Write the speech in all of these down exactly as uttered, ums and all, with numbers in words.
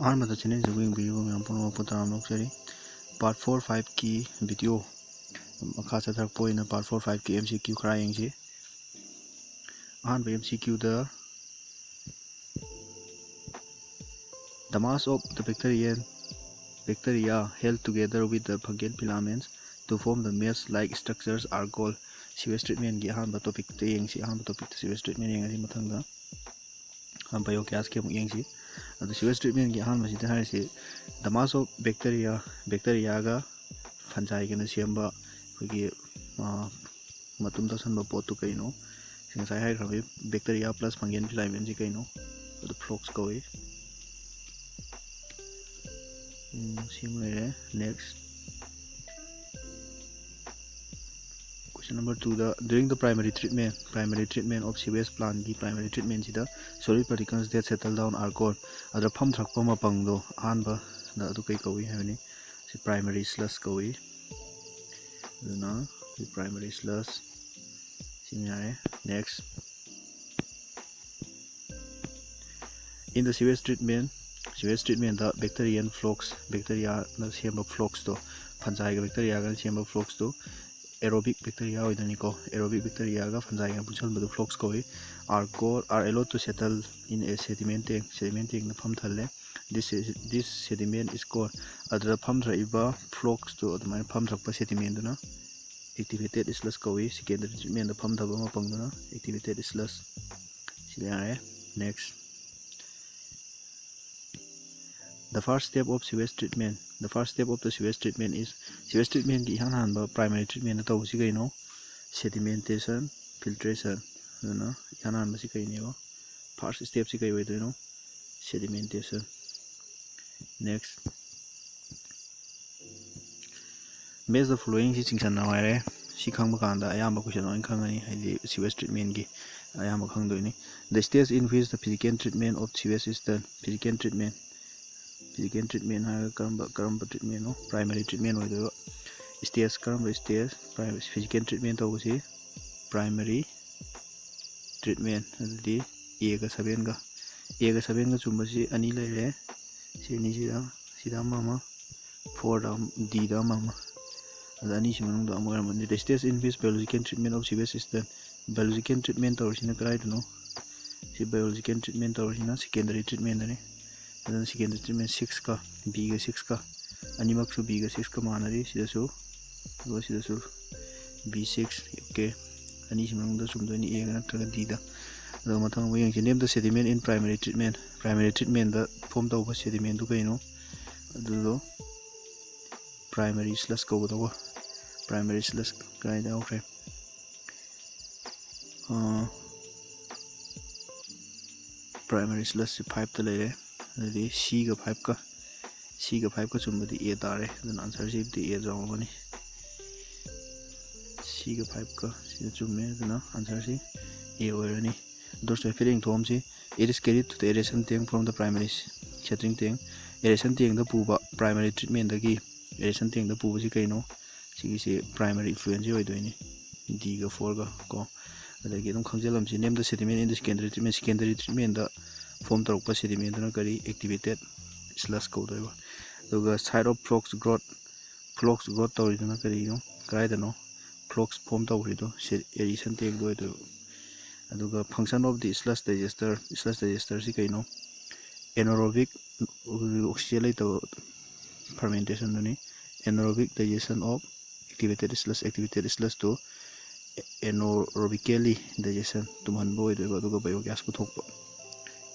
ꯑꯍꯥꯟꯕꯗ ꯆꯦꯅꯦꯜꯁꯤꯕꯨ ꯌꯦꯡꯕꯤꯔꯤꯕ ꯃꯌꯥꯝ ꯄꯨꯝꯅꯃꯛꯄꯨ ꯇꯔꯥꯝꯅ ꯑꯣꯛꯆꯔꯤ꯫ Part four five ꯀꯤ video ꯃꯈꯥ ꯆꯠꯊꯔꯛꯄ ꯑꯣꯏꯅ part four five ꯀꯤ M C Q ꯈꯔ ꯌꯦꯡꯁꯤ꯫ ꯑꯍꯥꯟꯕ M C Q the, "The mass of the bacterium, bacteria held together with the fungal filaments to form the mesh-like structures are called." Sewage treatment ꯀꯤ ꯑꯍꯥꯟꯕ topic ꯇ ꯌꯦꯡꯁꯤ꯫ ꯑꯍꯥꯟꯕ topic ꯇ sewage treatment ꯌꯦꯡꯉꯁꯤ꯫ ꯃꯊꯪꯗ ꯑꯍꯥꯟꯕ ꯕꯥꯏꯑꯣ ꯒ꯭ꯌꯥꯁꯀꯤ ꯑꯃꯨꯛ ꯌꯦꯡꯁꯤ꯫ ꯑꯗꯣ sewage treatment ꯀꯤ ꯑꯍꯥꯟꯕꯁꯤꯗ ꯍꯥꯏꯔꯤꯁꯤ, "The mass of bacteria, bacteria ꯒ fungi ꯒꯅ ꯁꯦꯝꯕ ꯑꯩꯈꯣꯏꯒꯤ, ꯑ, ꯃꯇꯨꯝ ꯇꯥꯁꯟꯕ ꯄꯣꯠꯇꯨ ꯀꯩꯅꯣ?" ꯁꯤ ꯉꯁꯥꯏ ꯍꯥꯏꯈ꯭ꯔꯕꯅꯤ, bacteria plus fungal filament ꯁꯤ ꯀꯩꯅꯣ? ꯑꯗꯨ flocs ꯀꯧꯏ꯫ ꯎꯝ, ꯁꯤꯃ ꯂꯩꯔꯦ꯫ Next, question number two the, "During the primary treatment, primary treatment of sewage plant" ꯀꯤ primary treatment ꯁꯤꯗ "solid particles that settle down are called." ꯑꯗꯨꯗ ꯐꯝꯊꯔꯛꯄ ꯃꯄꯪꯗꯣ ꯑꯍꯥꯟꯕꯗ, ꯑꯗꯨ ꯀꯩ ꯀꯧꯏ ꯍꯥꯏꯕꯅꯤ? ꯁꯤ primary sludge ꯀꯧꯏ꯫ ꯑꯗꯨꯅ ꯁꯤ primary sludge꯫ ꯁꯤꯃ ꯌꯥꯔꯦ꯫ Next, "In the sewage treatment, sewage treatment the bacterial flocs, bacteria ꯅ ꯁꯦꯝꯕ flocs ꯇꯣ, fungi ꯒ bacteria ꯒꯅ ꯁꯦꯝꯕ flocs ꯇꯣ, aerobic bacteria ꯑꯣꯏꯗꯣꯏꯅꯤꯀꯣ, aerobic bacteria ꯒ fungi ꯒ ꯄꯨꯟꯁꯤꯟꯕꯗꯨ flocs ꯀꯧꯏ, are called, are allowed to settle in a sediment tank, sediment tank ꯇ ꯐꯝꯊꯜꯂꯦ꯫ This, this sediment is called." ꯑꯗꯨꯗ ꯐꯝꯊꯔꯛꯏꯕ flocs ꯇꯣ, ꯑꯗꯨꯃꯥꯏꯅ ꯐꯝꯊꯔꯛꯄ sediment ꯗꯨꯅ activated sludge ꯀꯧꯏ꯫ Secondary treatment ꯗ ꯐꯝꯊꯕ ꯃꯄꯪꯗꯨꯅ activated sludge꯫ ꯁꯤꯗ ꯌꯥꯔꯦ꯫ Next, "The first step of sewage treatment, the first step of the sewage treatment is," sewage treatment ꯀꯤ ꯏꯍꯥꯟ ꯍꯥꯟꯕ primary treatment ꯇ ꯇꯧꯕꯁꯤ ꯀꯩꯅꯣ? Sedimentation, filtration꯫ ꯑꯗꯨꯅ ꯏꯍꯥꯟ ꯍꯥꯟꯕꯁꯤ ꯀꯩꯅꯦꯕ? First step ꯁꯤ ꯀꯩ ꯑꯣꯏꯗꯣꯏꯅꯣ? Sedimentation꯫ Next, "Match the following" ꯁꯤ ꯆꯤꯡꯁꯟꯅꯧ ꯍꯥꯏꯔꯦ꯫ ꯁꯤ ꯈꯪꯕ ꯀꯥꯟꯗ ꯑꯌꯥꯝꯕ question ꯂꯣꯏ ꯈꯪꯉꯅꯤ, ꯍꯥꯏꯗꯤ sewage treatment ꯀꯤ ꯑꯌꯥꯝꯕ ꯈꯪꯗꯣꯏꯅꯤ꯫ "The stage in which the physical treatment of sewage is done." Physical treatment, physical treatment ꯍꯥꯏꯔꯒ ꯀꯔꯝꯕ, ꯀꯔꯝꯕ treatment ꯅꯣ? Primary treatment ꯑꯣꯏꯗꯣꯏꯕ꯫ Stage, ꯀꯔꯝꯕ stage? Primary, physical treatment ꯇꯧꯕꯁꯤ primary treatment꯫ ꯑꯗꯨꯗꯤ A ꯒ seven ꯒ, A ꯒ seven ꯒ ꯆꯨꯝꯕꯁꯤ ꯑꯅꯤ ꯂꯩꯔꯦ꯫ ꯁꯤ ꯑꯅꯤꯁꯤꯗ, ꯁꯤꯗ ꯑꯃ ꯑꯃ, ꯐꯣꯔꯗ ꯑꯃ, ꯗꯤꯗ ꯑꯃ ꯑꯃ, ꯑꯗ ꯑꯅꯤꯁꯤ ꯃꯅꯨꯡꯗ ꯑꯃ ꯑꯣꯏꯔꯝꯃꯅꯤ꯫ The stage in which biological treatment of sewage is done. Biological treatment ꯇꯧꯔꯤꯁꯤꯅ ꯀꯗꯥꯏꯗꯅꯣ? ꯁꯤ biological treatment ꯇꯧꯔꯤꯁꯤꯅ secondary treatmentꯅꯤ꯫ ꯑꯗꯨꯅ secondary treatment sixꯀ, ꯕꯤꯒ sixꯀ, ꯑꯅꯤꯃꯛꯁꯨ ꯕꯤꯒ sixꯀ ꯃꯥꯟꯅꯔꯤ꯫ ꯁꯤꯗꯁꯨ, ꯑꯗꯨꯒ ꯁꯤꯗꯁꯨ ꯕꯤ six, okay꯫ ꯑꯅꯤꯁꯤ ꯃꯅꯨꯡꯗ ꯆꯨꯝꯗꯣꯏꯅꯤ, ꯑꯦꯒ ꯅꯠꯇ꯭ꯔꯒ ꯗꯤꯗ꯫ ꯑꯗꯨꯒ ꯃꯊꯪ ꯑꯃꯨꯛ ꯌꯦꯡꯁꯤ, name the sediment in primary treatment꯫ Primary treatmentꯇ form ꯇꯧꯕ sedimentꯗꯨ ꯀꯩꯅꯣ? ꯑꯗꯨꯗꯣ primary sludge ꯀꯧꯒꯗꯧꯕ꯫ Primary sludge ꯀꯗꯥꯏꯗ ꯌꯥꯎꯈ꯭ꯔꯦ? ꯑꯥ, primary sludgeꯁꯤ fiveꯇ ꯂꯩꯔꯦ꯫ ꯑꯗꯨꯗꯤ ꯁꯤꯒ fiveꯀ, ꯁꯤꯒ fiveꯀ ꯆꯨꯝꯕꯗꯤ ꯑꯦ ꯇꯥꯔꯦ꯫ ꯑꯗꯨꯅ answerꯁꯤꯕꯨꯗꯤ ꯑꯦ ꯌꯥꯎꯔꯝꯒꯅꯤ꯫ ꯁꯤꯒ fiveꯀ ꯁꯤꯗ ꯆꯨꯝꯃꯦ꯫ ꯑꯗꯨꯅ answerꯁꯤ ꯑꯦ ꯑꯣꯏꯔꯅꯤ꯫ ꯑꯗꯨ ꯍꯥꯏꯐꯦꯠ ꯌꯦꯡꯊꯣꯛꯑꯝꯁꯤ꯫ It is carried to the aeration tank from the primary settling tank꯫ Aeration tankꯗ ꯄꯨꯕ, primary treatmentꯗꯒꯤ aeration tankꯗ ꯄꯨꯕꯁꯤ ꯀꯩꯅꯣ? ꯁꯤꯒꯤꯁꯤ primary effluentꯁꯤ ꯑꯣꯏꯗꯣꯏꯅꯤ, ꯗꯤꯒ ꯐꯣꯔꯒ ꯀꯣ꯫ ꯑꯗꯒꯤ ꯑꯗꯨꯝ ꯈꯪꯖꯤꯜꯂꯝꯁꯤ, name the sediment in the secondary treatment꯫ Secondary treatmentꯗ form ꯇꯧꯔꯛꯄ sedimentꯗꯨꯅ ꯀꯔꯤ? Activated sludge ꯀꯧꯗꯣꯏꯕ꯫ ꯑꯗꯨꯒ site of flocks growth, flocks growth ꯇꯧꯔꯤꯗꯨꯅ ꯀꯔꯤꯅꯣ? ꯀꯗꯥꯏꯗꯅꯣ flocks form ꯇꯧꯈ꯭ꯔꯤꯗꯣ? ꯁꯤ aeration tankꯗ ꯑꯣꯏꯗꯣꯏꯕ꯫ ꯑꯗꯨꯒ function of the sludge digester, sludge digesterꯁꯤ ꯀꯩꯅꯣ? Anaerobic, oxygen ꯂꯩꯇꯕ fermentationꯗꯨꯅꯤ꯫ Anaerobic digestion of activated sludge, activated sludgeꯇꯨ anaerobically digestion ꯇꯨꯝꯍꯟꯕ ꯑꯣꯏꯗꯣꯏꯕ, ꯑꯗꯨꯒ biogas ꯄꯨꯊꯣꯛꯄ꯫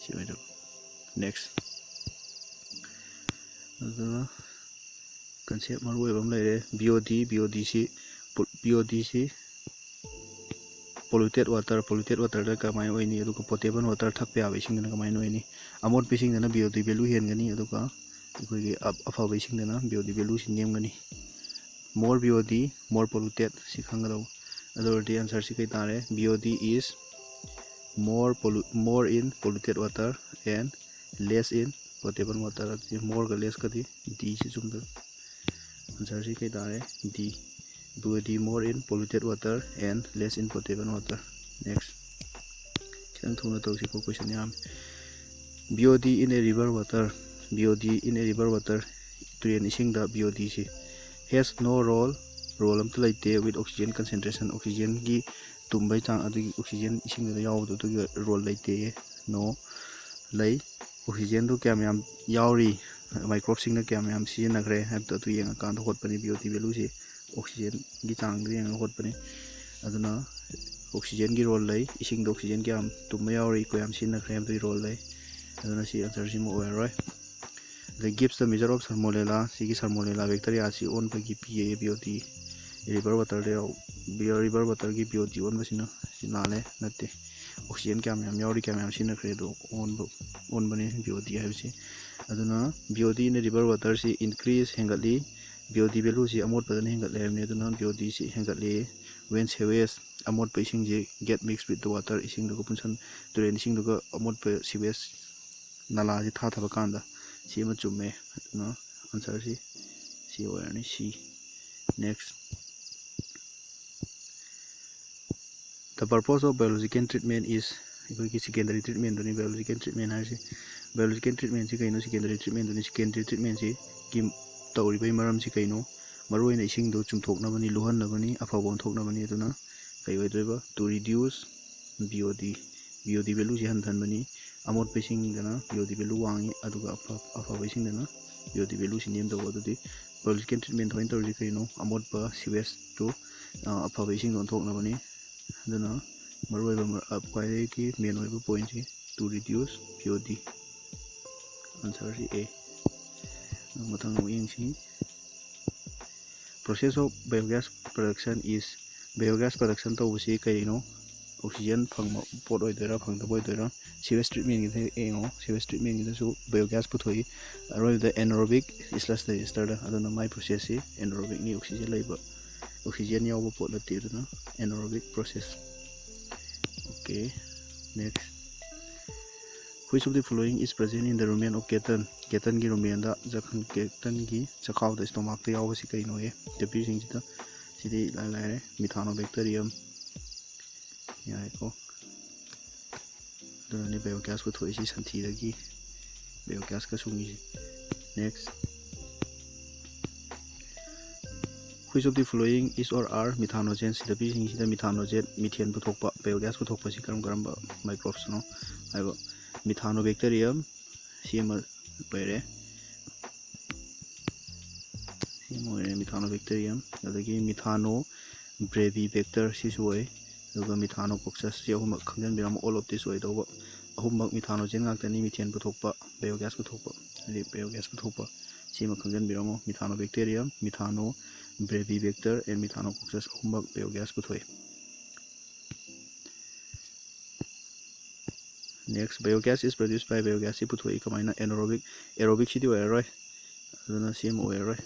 ꯁꯤ ꯑꯣꯏꯗꯣꯏꯕ꯫ Next꯫ ꯑꯗꯨꯒ concept ꯃꯔꯨ ꯑꯣꯏꯕ ꯑꯃ ꯂꯩꯔꯦ, B O D꯫ B O Dꯁꯤ, ꯄꯣ-, B O Dꯁꯤ polluted water, polluted waterꯗ ꯀꯃꯥꯏꯅ ꯑꯣꯏꯅꯤ? ꯑꯗꯨꯒ potable water, ꯊꯛꯄ ꯌꯥꯕ ꯏꯁꯤꯡꯗꯅ ꯀꯃꯥꯏꯅ ꯑꯣꯏꯅꯤ? ꯑꯃꯣꯠꯄ ꯏꯁꯤꯡꯗꯅ B O D value ꯍꯦꯟꯒꯅꯤ, ꯑꯗꯨꯒ ꯑꯩꯈꯣꯏꯒꯤ ꯑꯞ-, ꯑꯐꯕ ꯏꯁꯤꯡꯗꯅ B O D valueꯁꯤ ꯅꯦꯝꯒꯅꯤ꯫ More B O D, more polluted, ꯁꯤ ꯈꯪꯒꯗꯧꯕ꯫ ꯑꯗꯨ ꯑꯣꯏꯔꯗꯤ answerꯁꯤ ꯀꯩ ꯇꯥꯔꯦ? B O D is more pollu-, more in polluted water and less in potable water꯫ ꯑꯗꯨꯗꯤ moreꯒ lessꯀꯗꯤ Dꯁꯤ ꯆꯨꯝꯗꯣꯏꯕ꯫ Answerꯁꯤ ꯀꯩ ꯇꯥꯔꯦ? D꯫ B O D more in polluted water and less in potable water꯫ Next꯫ ꯈꯤꯇꯪ ꯊꯨꯅ ꯇꯧꯁꯤꯀꯣ, question ꯌꯥꯝꯃꯤ꯫ B O D in a river water꯫ B O D in a river water, ꯇꯨꯔꯦꯟ ꯏꯁꯤꯡꯗ B O D ꯁꯤ has no role, role ꯑꯝꯇ ꯂꯩꯇꯦ, with oxygen concentration, oxygenꯒꯤ ꯇꯨꯝꯕꯩ ꯆꯥꯡ ꯑꯗꯨꯒꯤ oxygen ꯏꯁꯤꯡꯗꯨꯗ ꯌꯥꯎꯕꯗꯣ ꯑꯗꯨꯒꯤ role ꯂꯩꯇꯦ꯫ No, ꯂꯩ꯫ Oxygenꯗꯨ ꯀꯌꯥꯝ ꯌꯥꯝ ꯌꯥꯎꯔꯤ, microbeꯁꯤꯡꯅ ꯀꯌꯥꯝ ꯌꯥꯝ ꯁꯤꯖꯤꯟꯅꯈ꯭ꯔꯦ ꯍꯥꯏꯕꯗꯣ ꯑꯗꯨ ꯌꯦꯡꯉꯀꯥꯟꯗ ꯍꯣꯠꯄꯅꯤ B O D valueꯁꯤ꯫ Oxygenꯒꯤ ꯆꯥꯡꯗꯨ ꯌꯦꯡꯉꯒ ꯍꯣꯠꯄꯅꯤ꯫ ꯑꯗꯨꯅ oxygenꯒꯤ role ꯂꯩ, ꯏꯁꯤꯡꯗ oxygen ꯀꯌꯥꯝ ꯇꯨꯝꯕ ꯌꯥꯎꯔꯤ, ꯀꯌꯥꯝ ꯁꯤꯖꯤꯟꯅꯈ꯭ꯔꯦ ꯍꯥꯏꯕꯗꯨꯒꯤ role ꯂꯩ꯫ ꯑꯗꯨꯅ ꯁꯤ answerꯁꯤꯃ ꯑꯣꯏꯔꯔꯣꯏ꯫ ꯑꯗꯩ gives the measure of salmonella, ꯁꯤꯒꯤ salmonella bacteriaꯁꯤ ꯑꯣꯟꯕꯒꯤ ꯄꯤꯌꯦ B O D꯫ River waterꯗ ꯌꯥꯎ-, river waterꯒꯤ B O D ꯑꯣꯟꯕꯁꯤꯅ ꯁꯤ ꯂꯥꯜꯂꯦ, ꯅꯠꯇꯦ꯫ Oxygen ꯀꯌꯥꯝ ꯌꯥꯝ ꯌꯥꯎꯔꯤ, ꯀꯌꯥꯝ ꯌꯥꯝ ꯁꯤꯖꯤꯟꯅꯈ꯭ꯔꯦ ꯑꯗꯣ ꯑꯣꯟꯕ, ꯑꯣꯟꯕꯅꯤ B O D ꯍꯥꯏꯕꯁꯤ꯫ ꯑꯗꯨꯅ B O D in a river waterꯁꯤ increase, ꯍꯦꯟꯒꯠꯂꯤ, B O D valueꯁꯤ ꯑꯃꯣꯠꯄꯗꯅ ꯍꯦꯟꯒꯠꯂꯦ ꯍꯥꯏꯕꯅꯤ꯫ ꯑꯗꯨꯅ B O Dꯁꯤ ꯍꯦꯟꯒꯠꯂꯤ when sewage, ꯑꯃꯣꯠꯄ ꯏꯁꯤꯡꯁꯤ get mixed with the water, ꯏꯁꯤꯡꯗꯨꯒ ꯄꯨꯟꯁꯟ-, ꯇꯨꯔꯦꯟ ꯏꯁꯤꯡꯗꯨꯒ ꯑꯃꯣꯠꯄ sewage ꯅꯂꯥꯁꯤ ꯊꯥꯊꯕ ꯀꯥꯟꯗ꯫ ꯁꯤ ꯑꯃ ꯆꯨꯝꯃꯦ꯫ ꯑꯗꯨꯅ answerꯁꯤ ꯁꯤ ꯑꯣꯏꯔꯅꯤ, C꯫ Next, the purpose of biological treatment is, ꯑꯩꯈꯣꯏꯒꯤ secondary treatmentꯗꯨꯅꯤ biological treatment ꯍꯥꯏꯔꯤꯁꯤ꯫ Biological treatmentꯁꯤ ꯀꯩꯅꯣ? Secondary treatmentꯗꯨꯅꯤ꯫ Secondary treatmentꯁꯤ ꯀꯤ ꯇꯧꯔꯤꯕꯒꯤ ꯃꯔꯝꯁꯤ ꯀꯩꯅꯣ? ꯃꯔꯨꯑꯣꯏꯅ ꯏꯁꯤꯡꯗꯣ ꯆꯨꯝꯊꯣꯛꯅꯕꯅꯤ, ꯂꯨꯍꯟꯅꯕꯅꯤ, ꯑꯐꯕ ꯑꯣꯟꯊꯣꯛꯅꯕꯅꯤ꯫ ꯑꯗꯨꯅ ꯀꯩ ꯑꯣꯏꯗꯣꯏꯕ? To reduce B O D, B O D valueꯁꯤ ꯍꯟꯊꯍꯟꯕꯅꯤ꯫ ꯑꯃꯣꯠꯄ ꯏꯁꯤꯡꯗꯅ B O D value ꯋꯥꯡꯉꯤ, ꯑꯗꯨꯒ ꯑꯐ-, ꯑꯐꯕ ꯏꯁꯤꯡꯗꯅ B O D valueꯁꯤ ꯅꯦꯝꯗꯧꯕ꯫ ꯑꯗꯨꯗꯤ biological treatment ꯊꯑꯣꯏꯅ ꯇꯧꯔꯤꯁꯤ ꯀꯩꯅꯣ? ꯑꯃꯣꯠꯄ sewageꯇꯨ, ꯑ, ꯑꯐꯕ ꯏꯁꯤꯡꯗ ꯑꯣꯟꯊꯣꯛꯅꯕꯅꯤ꯫ ꯑꯗꯨꯅ ꯃꯔꯨꯑꯣꯏꯕ ꯃꯔ-, ꯑ, ꯈ꯭ꯋꯥꯏꯗꯒꯤ main ꯑꯣꯏꯕ pointꯁꯤ to reduce B O D꯫ Answerꯁꯤ A꯫ ꯃꯊꯪ ꯑꯃꯨꯛ ꯌꯦꯡꯁꯤ꯫ Process of biogas production is, biogas production ꯇꯧꯕꯁꯤ ꯀꯔꯤꯅꯣ? Oxygen ꯐꯪꯕ ꯄꯣꯠ ꯑꯣꯏꯗꯣꯏꯔꯥ, ꯐꯪꯗꯕ ꯑꯣꯏꯗꯣꯏꯔꯥ? Sewage treatmentꯀꯤꯗ ꯌꯦꯡꯉꯣ, sewage treatmentꯀꯤꯗꯁꯨ biogas ꯄꯨꯊꯣꯛꯏ꯫ ꯑꯔꯣꯏꯕꯗ anaerobic sludge digesterꯗ꯫ ꯑꯗꯨꯅ ꯃꯥꯏ processꯁꯤ anaerobicꯅꯤ, oxygen ꯂꯩꯕ, oxygen ꯌꯥꯎꯕ ꯄꯣꯠ ꯅꯠꯇꯦ꯫ ꯑꯗꯨꯅ anaerobic process꯫ Okay, next. Which of the following is present in the rumen of cattle? Cattleꯒꯤ rumenꯗ, ꯖꯈꯟ-, cattleꯒꯤ ꯆꯈꯥꯎꯗ, stomachꯇ ꯌꯥꯎꯕꯁꯤ ꯀꯩꯅꯣꯌꯦ? ꯇꯥꯛꯄꯤꯔꯤꯁꯤꯡꯁꯤꯗ꯫ ꯁꯤꯗꯤ ꯏꯂꯥꯏ ꯂꯥꯏꯔꯦ, methanobacterium꯫ ꯌꯥꯔꯦꯀꯣ? ꯑꯗꯨꯅꯅꯦ biogas ꯄꯨꯊꯣꯛꯏꯁꯤ ꯁꯟꯊꯤꯗꯒꯤ꯫ Biogas ꯀ ꯁꯨꯡꯉꯤꯁꯦ꯫ Next, which of the following is or are methanogen? ꯁꯤꯗ ꯄꯤꯁꯤꯡꯁꯤꯗ methanogen, methane ꯄꯨꯊꯣꯛꯄ, biogas ꯄꯨꯊꯣꯛꯄꯁꯤ ꯀꯔꯝ ꯀꯔꯝꯕ microbes ꯅꯣ ꯍꯥꯏꯕ꯫ Methanobacterium ꯁꯤ ꯑꯃ ꯑꯣꯏꯔꯦ, ꯁꯤ ꯑꯃ ꯑꯣꯏꯔꯦ Methanobacterium꯫ ꯑꯗꯒꯤ Methanobrevibacter ꯁꯤꯁꯨ ꯑꯣꯏ꯫ ꯑꯗꯨꯒ Methanococcus ꯁꯤ ꯑꯍꯨꯝꯃꯛ ꯈꯪꯖꯤꯟꯕꯤꯔꯝꯃꯣ, all of this ꯑꯣꯏꯗꯧꯕ꯫ ꯑꯍꯨꯝꯃꯛ methanogen ꯉꯥꯛꯇꯅꯤ, methane ꯄꯨꯊꯣꯛꯄ, biogas ꯄꯨꯊꯣꯛꯄ, ꯍꯥꯏꯗꯤ biogas ꯄꯨꯊꯣꯛꯄ꯫ ꯁꯤꯃ ꯈꯪꯖꯤꯟꯕꯤꯔꯝꯃꯣ, Methanobacterium, Methanobrevibacter and Methanococcus ꯑꯍꯨꯝꯃꯛ biogas ꯄꯨꯊꯣꯛꯏ꯫ Next, biogas is produced by, biogas ꯁꯤ ꯄꯨꯊꯣꯛꯏ ꯀꯃꯥꯏꯅ? Anaerobic, aerobic ꯁꯤꯗꯤ ꯑꯣꯏꯔꯔꯣꯏ, ꯑꯗꯨꯅ ꯁꯤ ꯑꯃ ꯑꯣꯏꯔꯔꯣꯏ꯫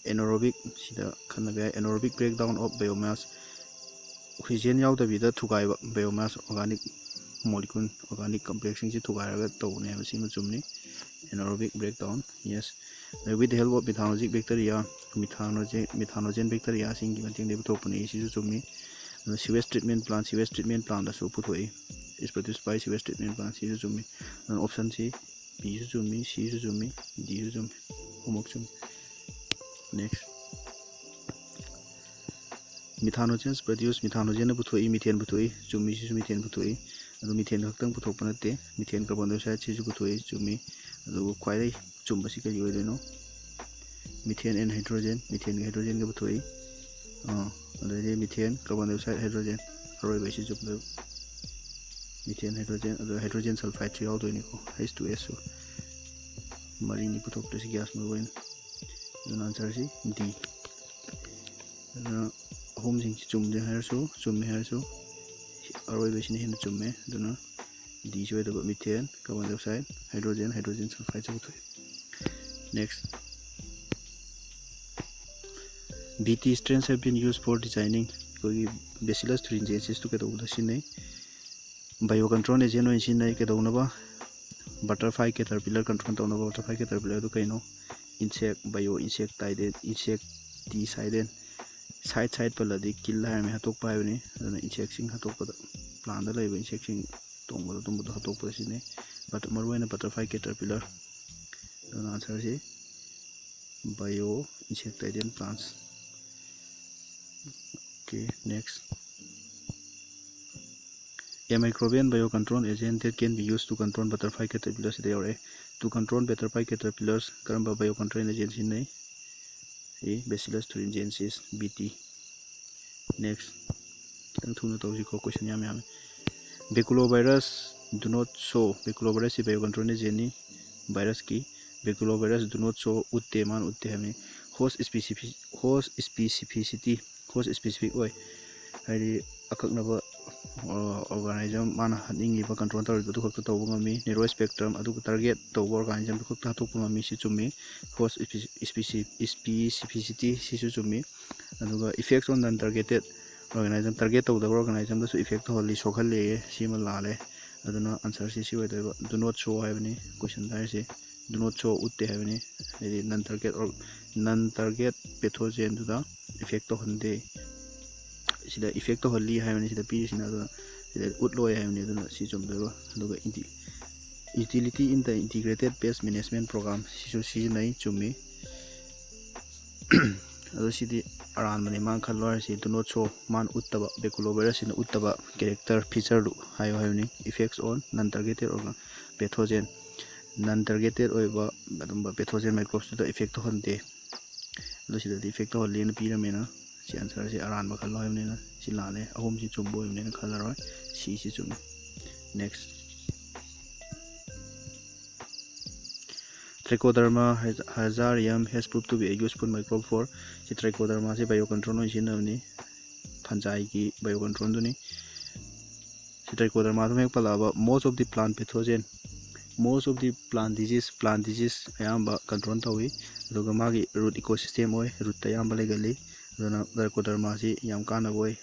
Anaerobic ꯁꯤꯗ ꯈꯟꯅꯕ ꯌꯥꯏ, anaerobic breakdown of biomass, oxygen ꯌꯥꯎꯗꯕꯤꯗ ꯊꯨꯒꯥꯏꯕ biomass, organic molecule, organic complexꯁꯤꯡꯁꯤ ꯊꯨꯒꯥꯏꯔꯒ ꯇꯧꯕꯅꯦꯕ, ꯁꯤꯃ ꯆꯨꯝꯅꯤ꯫ Anaerobic breakdown, yes꯫ With the help of methanogic bacteria, methanogen, methanogen bacteriaꯁꯤꯡꯒꯤ ꯃꯇꯦꯡꯗꯒꯤ ꯄꯨꯊꯣꯛꯄꯅꯤ, ꯁꯤꯁꯨ ꯆꯨꯝꯃꯤ꯫ ꯑꯗꯨꯅ sewage treatment plant, sewage treatment plantꯇꯁꯨ ꯄꯨꯊꯣꯛꯏ, is produced by sewage treatment plant, ꯁꯤꯁꯨ ꯆꯨꯝꯃꯤ꯫ ꯑꯗꯨꯅ option C, Bꯁꯨ ꯆꯨꯝꯃꯤ, Cꯁꯨ ꯆꯨꯝꯃꯤ, Dꯁꯨ ꯆꯨꯝꯃꯤ, ꯑꯍꯨꯝꯃꯛ ꯆꯨꯝꯃꯤ꯫ Next, methanogens produce, methanogena ꯄꯨꯊꯣꯛꯏ, methane ꯄꯨꯊꯣꯛꯏ, ꯆꯨꯝꯃꯤ, ꯁꯤꯁꯨ methane ꯄꯨꯊꯣꯛꯏ꯫ ꯑꯗꯨ methane ꯈꯛꯇꯪ ꯄꯨꯊꯣꯛꯄ ꯅꯠꯇꯦ, methane carbon dioxideꯁꯤꯁꯨ ꯄꯨꯊꯣꯛꯏ, ꯆꯨꯝꯃꯤ꯫ ꯑꯗꯨꯒ ꯈ꯭ꯋꯥꯏꯗꯒꯤ ꯆꯨꯝꯕꯁꯤ ꯀꯔꯤ ꯑꯣꯏꯗꯣꯏꯅꯣ? Methane and hydrogen, methaneꯒ hydrogenꯒ ꯄꯨꯊꯣꯛꯏ꯫ ꯑꯥ, ꯑꯗꯩꯗꯤ methane, carbon dioxide, hydrogen, ꯑꯔꯣꯏꯕ ꯑꯁꯤ ꯆꯨꯝꯗꯣꯏꯕ꯫ Methane, hydrogen, ꯑꯗꯣ hydrogen sulfideꯁꯨ ꯌꯥꯎꯗꯣꯏꯅꯤꯀꯣ, H two S ꯁꯨ꯫ ꯃꯔꯤꯅꯤ ꯄꯨꯊꯣꯛꯇꯣꯏꯁꯤ gas ꯃꯔꯨ ꯑꯣꯏꯅ꯫ ꯑꯗꯨꯅ answerꯁꯤ D꯫ ꯑꯗꯨꯅ ꯑꯍꯨꯝꯁꯤꯡꯁꯤ ꯆꯨꯝꯗꯦ ꯍꯥꯏꯔꯁꯨ, ꯆꯨꯝꯃꯦ ꯍꯥꯏꯔꯁꯨ, ꯑꯔꯣꯏꯕꯁꯤꯅ ꯍꯦꯟꯅ ꯆꯨꯝꯃꯦ꯫ ꯑꯗꯨꯅ Dꯁꯤ ꯑꯣꯏꯗꯕ, methane, carbon dioxide, hydrogen, hydrogen sulfideꯁꯨ ꯄꯨꯊꯣꯛꯏ꯫ Next, B T strains have been used for designing, ꯑꯩꯈꯣꯏꯒꯤ Bacillus thuringiensis ꯇꯨ ꯀꯩꯗꯧꯕꯗ ꯁꯤꯖꯤꯟꯅꯩ? Biocontrol agent ꯑꯣꯏꯅ ꯁꯤꯖꯤꯟꯅꯩ꯫ ꯀꯩꯗꯧꯅꯕ? Butterfly caterpillar control ꯇꯧꯅꯕ꯫ Butterfly caterpillarꯗꯨ ꯀꯩꯅꯣ? Insect, bio insect ꯍꯥꯏꯗꯤ insecticidal, side side ꯄꯜꯂꯗꯤ kill ꯍꯥꯏꯔꯝꯃꯤ, ꯍꯥꯠꯇꯣꯛꯄ ꯍꯥꯏꯕꯅꯤ꯫ ꯑꯗꯨꯅ insectꯁꯤꯡ ꯍꯥꯠꯇꯣꯛꯄꯗ, plantꯗ ꯂꯩꯕ insectꯁꯤꯡ ꯇꯣꯡꯕꯗꯣ, ꯑꯗꯨꯝꯕꯗꯣ ꯍꯥꯠꯇꯣꯛꯄꯗ ꯁꯤꯖꯤꯟꯅꯩ꯫ But ꯃꯔꯨꯑꯣꯏꯅ butterfly caterpillar꯫ ꯑꯗꯨꯅ answer ꯁꯤ bio insectidal plants꯫ Okay, next. A microbial biocontrol agent that can be used to control butterfly caterpillar ꯁꯤꯗ ꯌꯧꯔꯛꯑꯦ꯫ To control butterfly caterpillars ꯀꯔꯝꯕ biocontrol agent ꯁꯤꯖꯤꯟꯅꯩ? ꯁꯤ Bacillus thuringiensis, B T꯫ Next꯫ ꯈꯤꯇꯪ ꯊꯨꯅ ꯇꯧꯁꯤꯀꯣ, question ꯌꯥꯝ ꯌꯥꯝꯃꯦ꯫ Baculovirus do not show, baculovirus ꯁꯤ biocontrol agent ꯅꯤ virus ꯀꯤ꯫ Baculovirus do not show, ꯎꯠꯇꯦ, ꯃꯥꯅ ꯎꯠꯇꯦ ꯍꯥꯏꯕꯅꯤ꯫ Host specific-, host specificity, host specific ꯑꯣꯏ, ꯍꯥꯏꯗꯤ ꯑꯀꯛꯅꯕ, ꯑ, organism ꯃꯥꯅ ꯍꯥꯠꯅꯤꯡꯉꯤꯕ, control ꯇꯧꯔꯤꯕ ꯑꯗꯨ ꯈꯛꯇ ꯇꯧꯕ ꯉꯝꯃꯤ꯫ Narrow spectrum, ꯑꯗꯨꯒ target ꯇꯧꯕ organism ꯗꯨ ꯈꯛꯇ ꯍꯥꯠꯇꯣꯛꯄ ꯉꯝꯃꯤ, ꯁꯤ ꯆꯨꯝꯃꯤ꯫ Host speci-, speci-, specificity ꯁꯤꯁꯨ ꯆꯨꯝꯃꯤ꯫ ꯑꯗꯨꯒ effects on non targeted organism, target ꯇꯧꯗꯕ organism ꯗꯁꯨ effect ꯇꯧꯍꯜꯂꯤ, ꯁꯣꯛꯍꯜꯂꯦꯌꯦ, ꯁꯤꯃ ꯂꯥꯜꯂꯦ꯫ ꯑꯗꯨꯅ answer ꯁꯤ ꯁꯤ ꯑꯣꯏꯗꯣꯏꯕ, do not show ꯍꯥꯏꯕꯅꯤ question ꯗ ꯍꯥꯏꯔꯤꯁꯦ, do not show ꯎꯠꯇꯦ ꯍꯥꯏꯕꯅꯤ꯫ ꯍꯥꯏꯗꯤ non target or-, non target pathogen ꯗꯨꯗ effect ꯇꯧꯍꯟꯗꯦ, ꯁꯤꯗ effect ꯇꯧꯍꯜꯂꯤ ꯍꯥꯏꯕꯅꯤ ꯁꯤꯗ ꯄꯤꯔꯤꯁꯤꯅ꯫ ꯑꯗꯨꯅ ꯁꯤꯗ ꯎꯠꯂꯣꯏ ꯍꯥꯏꯕꯅꯤ, ꯑꯗꯨꯅ ꯁꯤ ꯆꯨꯝꯗꯣꯏꯕ꯫ ꯑꯗꯨꯒ indi-, utility in the integrated pest management program ꯁꯤꯁꯨ ꯁꯤꯖꯤꯟꯅꯩ, ꯆꯨꯝꯃꯤ꯫ ꯑꯗꯣ ꯁꯤꯗꯤ ꯑꯔꯥꯟꯕꯅꯤ, ꯃꯥꯅ ꯈꯜꯂꯣ ꯍꯥꯏꯔꯤꯁꯤ do not show, ꯃꯥꯅ ꯎꯠꯇꯕ, baculovirus ꯁꯤꯅ ꯎꯠꯇꯕ character feature ꯗꯨ ꯍꯥꯏꯌꯨ ꯍꯥꯏꯕꯅꯤ꯫ Effects on non targeted organ pathogen, non targeted ꯑꯣꯏꯕ ꯑꯗꯨꯝꯕ pathogen microbes ꯇꯨꯗ effect ꯇꯧꯍꯟꯗꯦ꯫ ꯑꯗꯣ ꯁꯤꯗꯗꯤ effect ꯇꯧꯍꯜꯂꯦꯅ ꯄꯤꯔꯝꯃꯦꯅ, ꯁꯤ answer ꯁꯤ ꯑꯔꯥꯟꯕ ꯈꯜꯂꯣ ꯍꯥꯏꯕꯅꯤꯅ ꯁꯤ ꯂꯥꯜꯂꯦ꯫ ꯑꯍꯨꯝꯁꯤ ꯆꯨꯝꯕ ꯑꯣꯏꯕꯅꯤꯅ ꯈꯜꯂꯔꯣꯏ, C ꯁꯤ ꯆꯨꯝꯃꯤ꯫ Next꯫ Trichoderma hazarium has proved to be a useful microbe for, ꯁꯤ Trichoderma ꯁꯤ biocontrol ꯑꯣꯏꯅ ꯁꯤꯖꯤꯟꯅꯕꯅꯤ, fungi ꯒꯤ biocontrol ꯗꯨꯅꯤ꯫ ꯁꯤ Trichoderma ꯗꯨꯝ ꯍꯦꯛ ꯄꯜꯂꯛꯑꯕ, most of the plant pathogen, most of the plant disease, plant disease ꯑꯌꯥꯝꯕ control ꯇꯧꯏ꯫ ꯑꯗꯨꯒ ꯃꯥꯒꯤ root ecosystem ꯑꯣꯏ, root ꯇ ꯑꯌꯥꯝꯕ ꯂꯩꯒꯜꯂꯤ꯫ ꯑꯗꯨꯅ Trichoderma ꯁꯤ ꯌꯥꯝ ꯀꯥꯟꯅꯕ ꯑꯣꯏ,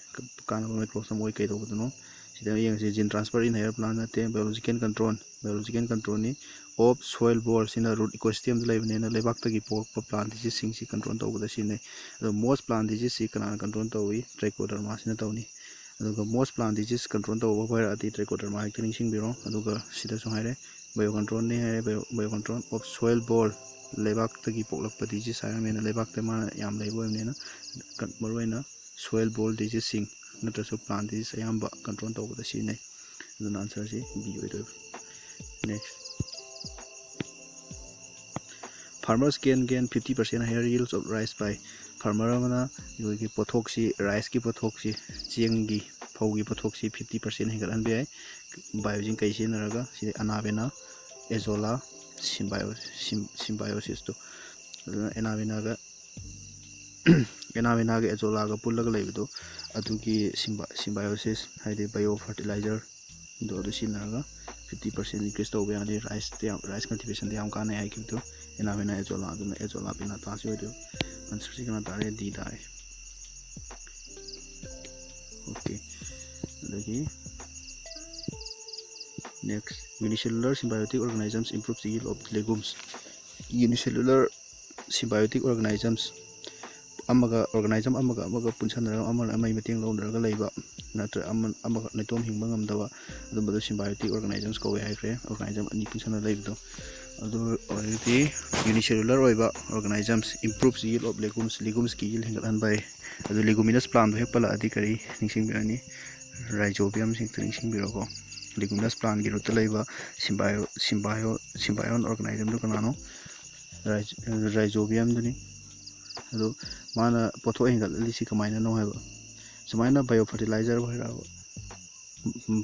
ꯀꯥꯟꯅꯕ microbes ꯑꯃ ꯑꯣꯏ꯫ ꯀꯩꯗꯧꯕꯗꯅꯣ? ꯁꯤꯗ ꯌꯦꯡꯁꯤ, gene transfer in higher plant ꯅꯠꯇꯦ, biological control, biological control ꯅꯤ꯫ Of soil borers ꯁꯤꯅ root ecosystem ꯗ ꯂꯩꯕꯅꯤꯅ ꯂꯩꯕꯥꯛꯇꯒꯤ ꯄꯣꯛꯂꯛꯄ plant disease ꯁꯤꯡꯁꯤ control ꯇꯧꯕꯗ ꯁꯤꯖꯤꯟꯅꯩ꯫ ꯑꯗꯣ most plant disease ꯁꯤ ꯀꯅꯥꯅ control ꯇꯧꯏ? Trichoderma ꯁꯤꯅ ꯇꯧꯅꯤ꯫ ꯑꯗꯨꯒ most plant disease control ꯇꯧꯕ ꯑꯣꯏꯔꯛꯑꯗꯤ trichoderma ꯍꯦꯛꯇ ꯅꯤꯡꯁꯤꯡꯕꯤꯔꯣ꯫ ꯑꯗꯨꯒ ꯁꯤꯗꯁꯨ ꯍꯥꯏꯔꯦ, biocontrolꯅꯤ ꯍꯥꯏꯔꯦ, bio biocontrol of soil borne, ꯂꯩꯕꯥꯛꯇꯒꯤ ꯄꯣꯛꯂꯛꯄ disease ꯍꯥꯏꯔꯕꯅꯤꯅ ꯂꯩꯕꯥꯛꯇ ꯃꯥꯅ ꯌꯥꯝ ꯂꯩꯕ ꯑꯣꯏꯕꯅꯤꯅ, ꯀ- ꯃꯔꯨꯑꯣꯏꯅ soil borne diseaseꯁꯤꯡ ꯅꯠꯇ꯭ꯔꯁꯨ plant disease ꯑꯌꯥꯝꯕ control ꯇꯧꯕꯗ ꯁꯤꯖꯤꯟꯅꯩ꯫ ꯑꯗꯨꯅ answerꯁꯤ B ꯑꯣꯏꯗꯣꯏꯕ꯫ Next, farmers can gain fifty percent higher yields of rice by, farmer ꯑꯃꯅ ꯑꯩꯈꯣꯏꯒꯤ ꯄꯣꯠꯊꯣꯛꯁꯤ, riceꯀꯤ ꯄꯣꯠꯊꯣꯛꯁꯤ, ꯆꯦꯡꯒꯤ, ꯐꯧꯒꯤ ꯄꯣꯠꯊꯣꯛꯁꯤ fifty percent ꯍꯦꯟꯒꯠꯍꯟꯕ ꯌꯥꯏ꯫ By using ꯀꯩ ꯁꯤꯖꯤꯟꯅꯔꯒ? ꯁꯤꯗꯤ ꯑꯅꯥꯕꯦꯅꯥ, ꯑꯦꯖꯣꯂꯥ, symbio ꯁꯤꯝ symbiosis ꯇꯣ꯫ ꯑꯗꯨꯅ ꯑꯦꯅꯥꯕꯦꯅꯥꯒ ꯑꯦꯅꯥꯕꯦꯅꯥꯒ ꯑꯦꯖꯣꯂꯥꯒ ꯄꯨꯜꯂꯒ ꯂꯩꯕꯗꯣ, ꯑꯗꯨꯒꯤ ꯁꯤꯝꯕ symbiosis ꯍꯥꯏꯗꯤ bio fertilizer ꯑꯗꯣ ꯑꯗꯨ ꯁꯤꯖꯤꯟꯅꯔꯒ fifty percent increase ꯇꯧꯕ ꯌꯥꯅꯤ꯫ Riceꯇ ꯌꯥꯝ, rice cultivationꯗ ꯌꯥꯝ ꯀꯥꯟꯅꯩ ꯍꯥꯏꯈꯤꯕꯗꯣ ꯑꯦꯅꯥꯕꯦꯅꯥ ꯑꯦꯖꯣꯂꯥ, ꯑꯗꯨꯅ ꯑꯦꯖꯣꯂꯥ ꯄꯦꯅꯥꯇꯥꯁꯤ ꯑꯣꯏꯗꯣꯏꯕ꯫ Answerꯁꯤ ꯀꯅꯥ ꯇꯥꯔꯦ? D ꯇꯥꯔꯦ꯫ Okay, ꯑꯗꯒꯤ next, unicellular symbiotic organisms improves the yield of legumes. Unicellular symbiotic organisms, ꯑꯃꯒ, organism ꯑꯃꯒ ꯑꯃꯒ ꯄꯨꯟꯁꯟꯅꯔꯒ ꯑꯃꯅ ꯑꯃꯒꯤ ꯃꯇꯦꯡ ꯂꯧꯅꯔꯒ ꯂꯩꯕ, ꯅꯠꯇ꯭ꯔꯒ ꯑꯃ ꯑꯃꯒ ꯅꯥꯏꯇꯣꯝ ꯍꯤꯡꯕ ꯉꯝꯗꯕ, ꯑꯗꯨꯝꯕꯗꯣ symbiotic organisms ꯀꯧꯋꯦ ꯍꯥꯏꯈ꯭ꯔꯦ꯫ Organism ꯑꯅꯤ ꯄꯨꯟꯁꯟꯅ ꯂꯩꯕꯗꯣ꯫ ꯑꯗꯨ ꯑꯣꯏꯔꯒꯗꯤ unicellular ꯑꯣꯏꯕ organisms improves yield of legumes, legumesꯀꯤ yield ꯍꯦꯟꯒꯠꯍꯟꯕ ꯌꯥꯏ꯫ ꯑꯗꯨ leguminous plantꯗꯣ ꯍꯦꯛ ꯄꯜꯂꯛꯑꯗꯤ ꯀꯔꯤ ꯅꯤꯡꯁꯤꯡꯕꯤꯔꯅꯤ? Rhizobiumꯁꯤ ꯍꯦꯛꯇ ꯅꯤꯡꯁꯤꯡꯕꯤꯔꯣꯀꯣ꯫ Leguminous plantꯀꯤ rootꯇ ꯂꯩꯕ symbio symbio symbiont organismꯗꯨ ꯀꯅꯥꯅꯣ? Rhiz rhizobiumꯗꯨꯅꯤ꯫ ꯑꯗꯨ ꯃꯥꯅ ꯄꯣꯠꯊꯣꯛ ꯍꯦꯟꯒꯠꯍꯜꯂꯤꯁꯤ ꯀꯃꯥꯏꯅꯅꯣ ꯍꯥꯏꯕ, ꯁꯨꯃꯥꯏꯅ bio fertilizer ꯑꯣꯏꯔꯛꯑꯕ,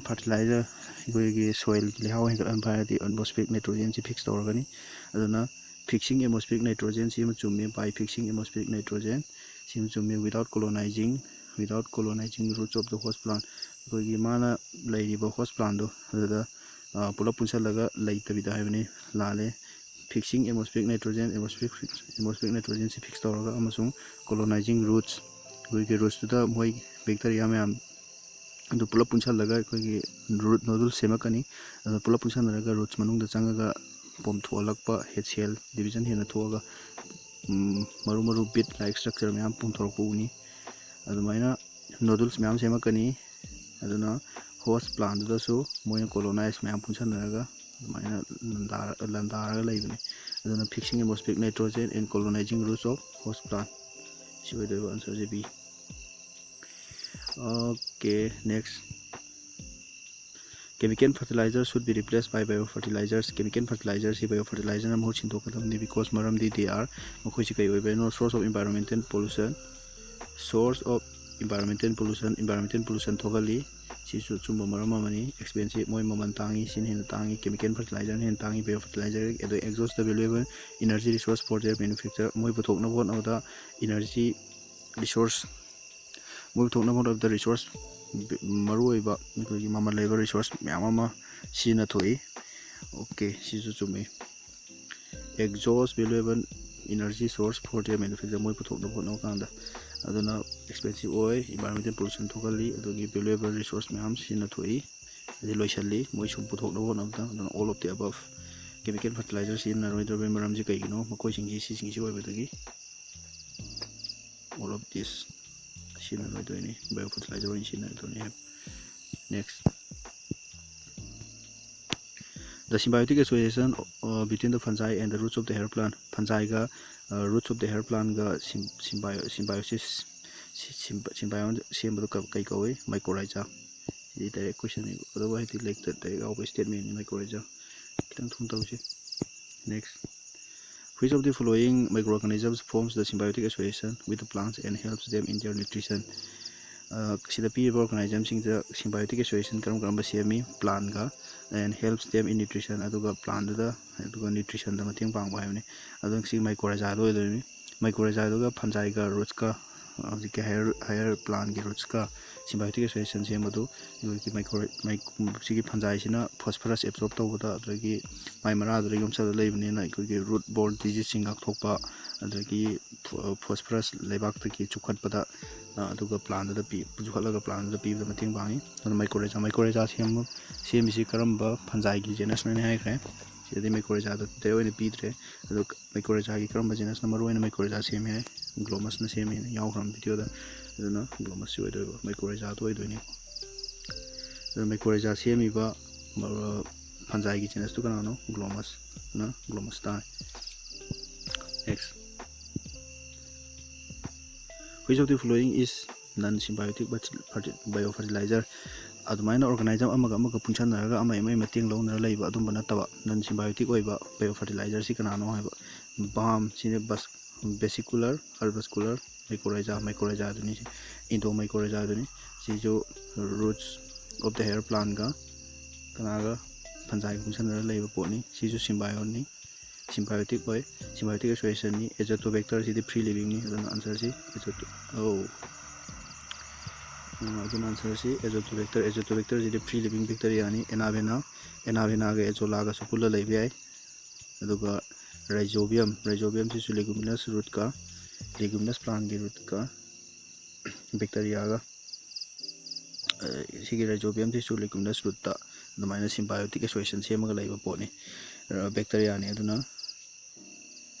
fertilizer ꯑꯩꯈꯣꯏꯒꯤ soilꯒꯤ ꯂꯩꯍꯥꯎ ꯍꯦꯟꯒꯠꯍꯟꯕ ꯍꯥꯏꯔꯗꯤ atmospheric nitrogenꯁꯤ fix ꯇꯧꯔꯒꯅꯤ꯫ ꯑꯗꯨꯅ fixing atmospheric nitrogenꯁꯤ ꯑꯃ ꯆꯨꯝꯃꯤ, by fixing atmospheric nitrogen ꯁꯤꯃ ꯆꯨꯝꯃꯤ, without colonizing, without colonizing roots of the host plant, ꯑꯩꯈꯣꯏꯒꯤ ꯃꯥꯅ ꯂꯩꯔꯤꯕ host plantꯗꯣ ꯑꯗꯨꯗ ꯄꯨꯂꯞ ꯄꯨꯟꯁꯤꯜꯂꯒ ꯂꯩꯇꯕꯤꯗ ꯍꯥꯏꯕꯅꯤ, ꯂꯥꯜꯂꯦ꯫ Fixing atmospheric nitrogen, atmospheric atmospheric nitrogenꯁꯤ fix ꯇꯧꯔꯒ ꯑꯃꯁꯨꯡ colonizing roots, ꯑꯩꯈꯣꯏꯒꯤ rootsꯇꯨꯗ ꯃꯣꯏ bacteria ꯃꯌꯥꯝ ꯑꯗꯨ ꯄꯨꯂꯞ ꯄꯨꯟꯁꯤꯜꯂꯒ ꯑꯩꯈꯣꯏꯒꯤ root nodule ꯁꯦꯝꯃꯛꯀꯅꯤ꯫ ꯑꯗꯨ ꯄꯨꯂꯞ ꯄꯨꯟꯁꯤꯟꯅꯔꯒ roots ꯃꯅꯨꯡꯗ ꯆꯪꯉꯒ ꯄꯣꯝꯊꯣꯛꯍꯜꯂꯛꯄ, head cell division ꯍꯦꯟꯅ ꯊꯣꯛꯑꯒ ꯃꯔꯨ ꯃꯔꯨ bead like structure ꯃꯌꯥꯝ ꯄꯣꯝꯊꯣꯔꯛꯄ ꯎꯅꯤ꯫ ꯑꯗꯨꯃꯥꯏꯅ nodules ꯃꯌꯥꯝ ꯁꯦꯝꯃꯛꯀꯅꯤ꯫ ꯑꯗꯨꯅ host plantꯗꯨꯗꯁꯨ ꯃꯣꯏꯅ colonize ꯃꯌꯥꯝ ꯄꯨꯟꯁꯟꯅꯔꯒ ꯑꯗꯨꯃꯥꯏꯅ ꯂꯟꯗꯥꯔ-, ꯂꯟꯗꯥꯔꯒ ꯂꯩꯕꯅꯤ꯫ ꯑꯗꯨꯅ fixing atmospheric nitrogen and colonizing roots of host plant꯫ ꯁꯤ ꯑꯣꯏꯗꯣꯏꯕ answerꯁꯦ B꯫ Okay, next. Chemical fertilizer should be replaced by biofertilizers. Chemical fertilizerꯁꯤ biofertilizerꯅ ꯃꯍꯨꯠ ꯁꯤꯟꯗꯣꯛꯀꯗꯕꯅꯤ, because ꯃꯔꯝꯗꯤ they are, ꯃꯈꯣꯏꯁꯤ ꯀꯩ ꯑꯣꯏꯕꯅꯣ? Source of environmental pollution, source of environmental pollution, environmental pollution ꯊꯣꯛꯍꯜꯂꯤ꯫ ꯁꯤꯁꯨ ꯑꯆꯨꯝꯕ ꯃꯔꯝ ꯑꯃꯅꯤ꯫ Expensive, ꯃꯣꯏ ꯃꯃꯜ ꯇꯥꯡꯉꯤ, ꯁꯤꯅ ꯍꯦꯟꯅ ꯇꯥꯡꯉꯤ, chemical fertilizerꯅ ꯍꯦꯟꯅ ꯇꯥꯡꯉꯤ, biofertilizer꯫ ꯑꯗꯣ exhaust the valuable energy resource for their manufacture, ꯃꯣꯏ ꯄꯨꯊꯣꯛꯅꯕ ꯍꯣꯠꯅꯕꯗ energy resource, ꯃꯣꯏ ꯄꯨꯊꯣꯛꯅꯕ ꯍꯣꯠꯅꯕꯗ resource, ꯃꯔꯨꯑꯣꯏꯕ ꯑꯩꯈꯣꯏꯒꯤ ꯃꯃꯜ ꯂꯩꯕ resource ꯃꯌꯥꯝ ꯑꯃ ꯁꯤꯖꯤꯟꯅꯊꯣꯛꯏ꯫ Okay, ꯁꯤꯁꯨ ꯆꯨꯝꯃꯤ꯫ Exhaust valuable energy source for their manufacture, ꯃꯣꯏ ꯄꯨꯊꯣꯛꯅꯕ ꯍꯣꯠꯅꯕ ꯀꯥꯟꯗ꯫ ꯑꯗꯨꯅ expensive ꯑꯣꯏ, environmental pollution ꯊꯣꯛꯍꯜꯂꯤ, ꯑꯗꯨꯒꯤ valuable resource ꯃꯌꯥꯝ ꯁꯤꯖꯤꯟꯅꯊꯣꯛꯏ, ꯑꯗꯩ ꯂꯣꯏꯁꯤꯜꯂꯤ ꯃꯣꯏ ꯁꯨꯝ ꯄꯨꯊꯣꯛꯅꯕ ꯍꯣꯠꯅꯕꯗ꯫ ꯑꯗꯨꯅ all of the above꯫ Chemical fertilizer ꯁꯤꯖꯤꯟꯅꯔꯣꯏꯗꯕꯒꯤ ꯃꯔꯝꯁꯤ ꯀꯩꯒꯤꯅꯣ? ꯃꯈꯣꯏꯁꯤꯡꯁꯤ ꯁꯤꯁꯤꯡꯁꯤ ꯑꯣꯏꯕꯗꯒꯤ꯫ All of this ꯁꯤꯖꯤꯟꯅꯔꯣꯏꯗꯣꯏꯅꯤ, biofertilizer ꯑꯣꯏꯅ ꯁꯤꯖꯤꯟꯅꯔꯣꯏꯗꯣꯏꯅꯤ ꯍꯥꯏꯕ꯫ Next. The symbiotic association, uh, between the fungi and the roots of the hair plant. Fungiꯒ, uh, roots of the hair plantꯒ sym-, symbio-, symbiosis, sy-, symb-, symbiont ꯁꯦꯝꯕꯗꯣ ꯀ-, ꯀꯩ ꯀꯧꯏ? Mycorrhiza꯫ ꯁꯤꯗꯤ direct questionꯅꯤ, ꯑꯗꯨꯕꯨ ꯍꯥꯏꯗꯤ ꯂꯥꯏꯔꯤꯛꯇ direct ꯌꯥꯎꯕ statementꯅꯤ mycorrhiza꯫ ꯈꯤꯇꯪ ꯊꯨꯅ ꯇꯧꯁꯤ꯫ Next. Which of the following microorganisms forms the symbiotic association with the plants and helps them in their nutrition? ꯑ, ꯁꯤꯗ ꯄꯤꯔꯤꯕ organismꯁꯤꯡꯁꯤꯗ symbiotic association ꯀꯔꯝ ꯀꯔꯝꯕ ꯁꯦꯝꯃꯤ? Plantꯒ, and helps them in nutrition, ꯑꯗꯨꯒ plantꯗꯨꯗ, ꯑꯗꯨꯒ nutritionꯗ ꯃꯇꯦꯡ ꯄꯥꯡꯕ ꯍꯥꯏꯕꯅꯤ꯫ ꯑꯗꯨ ꯁꯤ mycorrhizaꯗ ꯑꯣꯏꯗꯣꯏꯅꯤ꯫ Mycorrhizaꯗꯨꯒ fungiꯒ rootꯀ, ꯍꯧꯖꯤꯛꯀꯤ higher, higher plantꯀꯤ rootꯀ symbiotic association ꯁꯦꯝꯕꯗꯨ ꯑꯩꯈꯣꯏꯒꯤ micro-, ꯃꯩ-, ꯁꯤꯒꯤ fungiꯁꯤꯅ phosphorus absorb ꯇꯧꯕꯗ, ꯑꯗꯒꯤ ꯃꯥꯏ ꯃꯔꯥꯗꯨꯗ ꯌꯣꯝꯁꯜꯂ ꯂꯩꯕꯅꯤꯅ ꯑꯩꯈꯣꯏꯒꯤ root borne diseaseꯁꯤꯡ ꯉꯥꯛꯊꯣꯛꯄ, ꯑꯗꯒꯤ pho-, phosphorus ꯂꯩꯕꯥꯛꯇꯒꯤ ꯆꯨꯞꯈꯠꯄꯗ, ꯑ, ꯑꯗꯨꯒ plantꯗꯨꯗ ꯄꯤ-, ꯆꯨꯞꯈꯠꯂꯒ plantꯗꯨꯗ ꯄꯤꯕꯗ ꯃꯇꯦꯡ ꯄꯥꯡꯉꯤ꯫ ꯑꯗꯨꯅ mycorrhiza, mycorrhiza ꯁꯦꯝꯕ, ꯁꯦꯝꯃꯤꯁꯤ ꯀꯔꯝꯕ fungiꯒꯤ genusꯅꯣ ꯍꯥꯏꯅ ꯍꯥꯏꯈ꯭ꯔꯦ꯫ ꯁꯤꯗꯗꯤ mycorrhizaꯗ detail ꯑꯣꯏꯅ ꯄꯤꯗ꯭ꯔꯦ꯫ ꯑꯗꯣ mycorrhizaꯒꯤ ꯀꯔꯝꯕ genusꯅ ꯃꯔꯨ ꯑꯣꯏꯅ mycorrhiza ꯁꯦꯝꯃꯤ ꯍꯥꯏ? Glomusꯅ ꯁꯦꯝꯃꯤ ꯍꯥꯏꯅ ꯌꯥꯎꯈ꯭ꯔꯕ videoꯗ꯫ ꯑꯗꯨꯅ Glomusꯁꯤ ꯑꯣꯏꯗꯣꯏꯕ, mycorrhizaꯗꯣ ꯑꯣꯏꯗꯣꯏꯅꯤ꯫ ꯑꯗꯨꯅ mycorrhiza ꯁꯦꯝꯃꯤꯕ ꯐꯟꯖꯥꯏꯒꯤ genus ꯇꯨ ꯀꯅꯥꯅꯣ? Glomus꯫ ꯑꯗꯨꯅ glomus ꯇꯥꯔꯦ꯫ Next, which of the following is non symbiotic biofertilizer? ꯑꯗꯨꯃꯥꯏꯅ organism ꯑꯃꯒ ꯑꯃꯒ ꯄꯨꯟꯁꯟꯅꯔꯒ ꯑꯃꯒꯤ ꯑꯃꯒꯤ ꯃꯇꯦꯡ ꯂꯧꯅꯔ ꯂꯩꯕ ꯑꯗꯨꯝꯕ ꯅꯠꯇꯕ, non symbiotic ꯑꯣꯏꯕ biofertilizer ꯁꯤ ꯀꯅꯥꯅꯣ ꯍꯥꯏꯕ꯫ Balm ꯁꯤꯅ vesicular avascular mycorrhiza, mycorrhiza ꯑꯗꯨꯅꯤ, endomycorrhiza ꯑꯗꯨꯅꯤ꯫ ꯁꯤꯁꯨ roots of the hair plantꯀ ꯀꯅꯥꯒ? ꯐꯟꯖꯥꯏꯒ ꯄꯨꯟꯁꯟꯅꯔ ꯂꯩꯕ ꯄꯣꯠꯅꯤ꯫ ꯁꯤꯁꯨ symbioteꯅꯤ, symbiotic ꯑꯣꯏ, symbiotic associationꯅꯤ꯫ Azotobacter ꯁꯤꯗꯤ free livingꯅꯤ, ꯑꯗꯨꯅ answerꯁꯤ azoto ꯑꯧ ꯑꯗꯨꯅ answerꯁꯤ Azotobacter꯫ Azotobacter ꯁꯤꯗꯤ free living bacteriaꯅꯤ꯫ Anabaena, Anabaenaꯒ Azolaꯒꯁꯨ ꯄꯨꯜꯂ ꯂꯩꯕ ꯌꯥꯏ꯫ ꯑꯗꯨꯒ rhizobium, rhizobium ꯁꯤꯁꯨ leguminous rootꯀ, leguminous plantꯀꯤ rootꯀ bacteriaꯒ, ꯁꯤꯒꯤ rhizobium ꯁꯤꯁꯨ leguminous rootꯇ ꯑꯗꯨꯃꯥꯏꯅ symbiotic association ꯁꯦꯝꯃꯒ ꯂꯩꯕ ꯄꯣꯠꯅꯤ, bacteriaꯅꯤ꯫ ꯑꯗꯨꯅ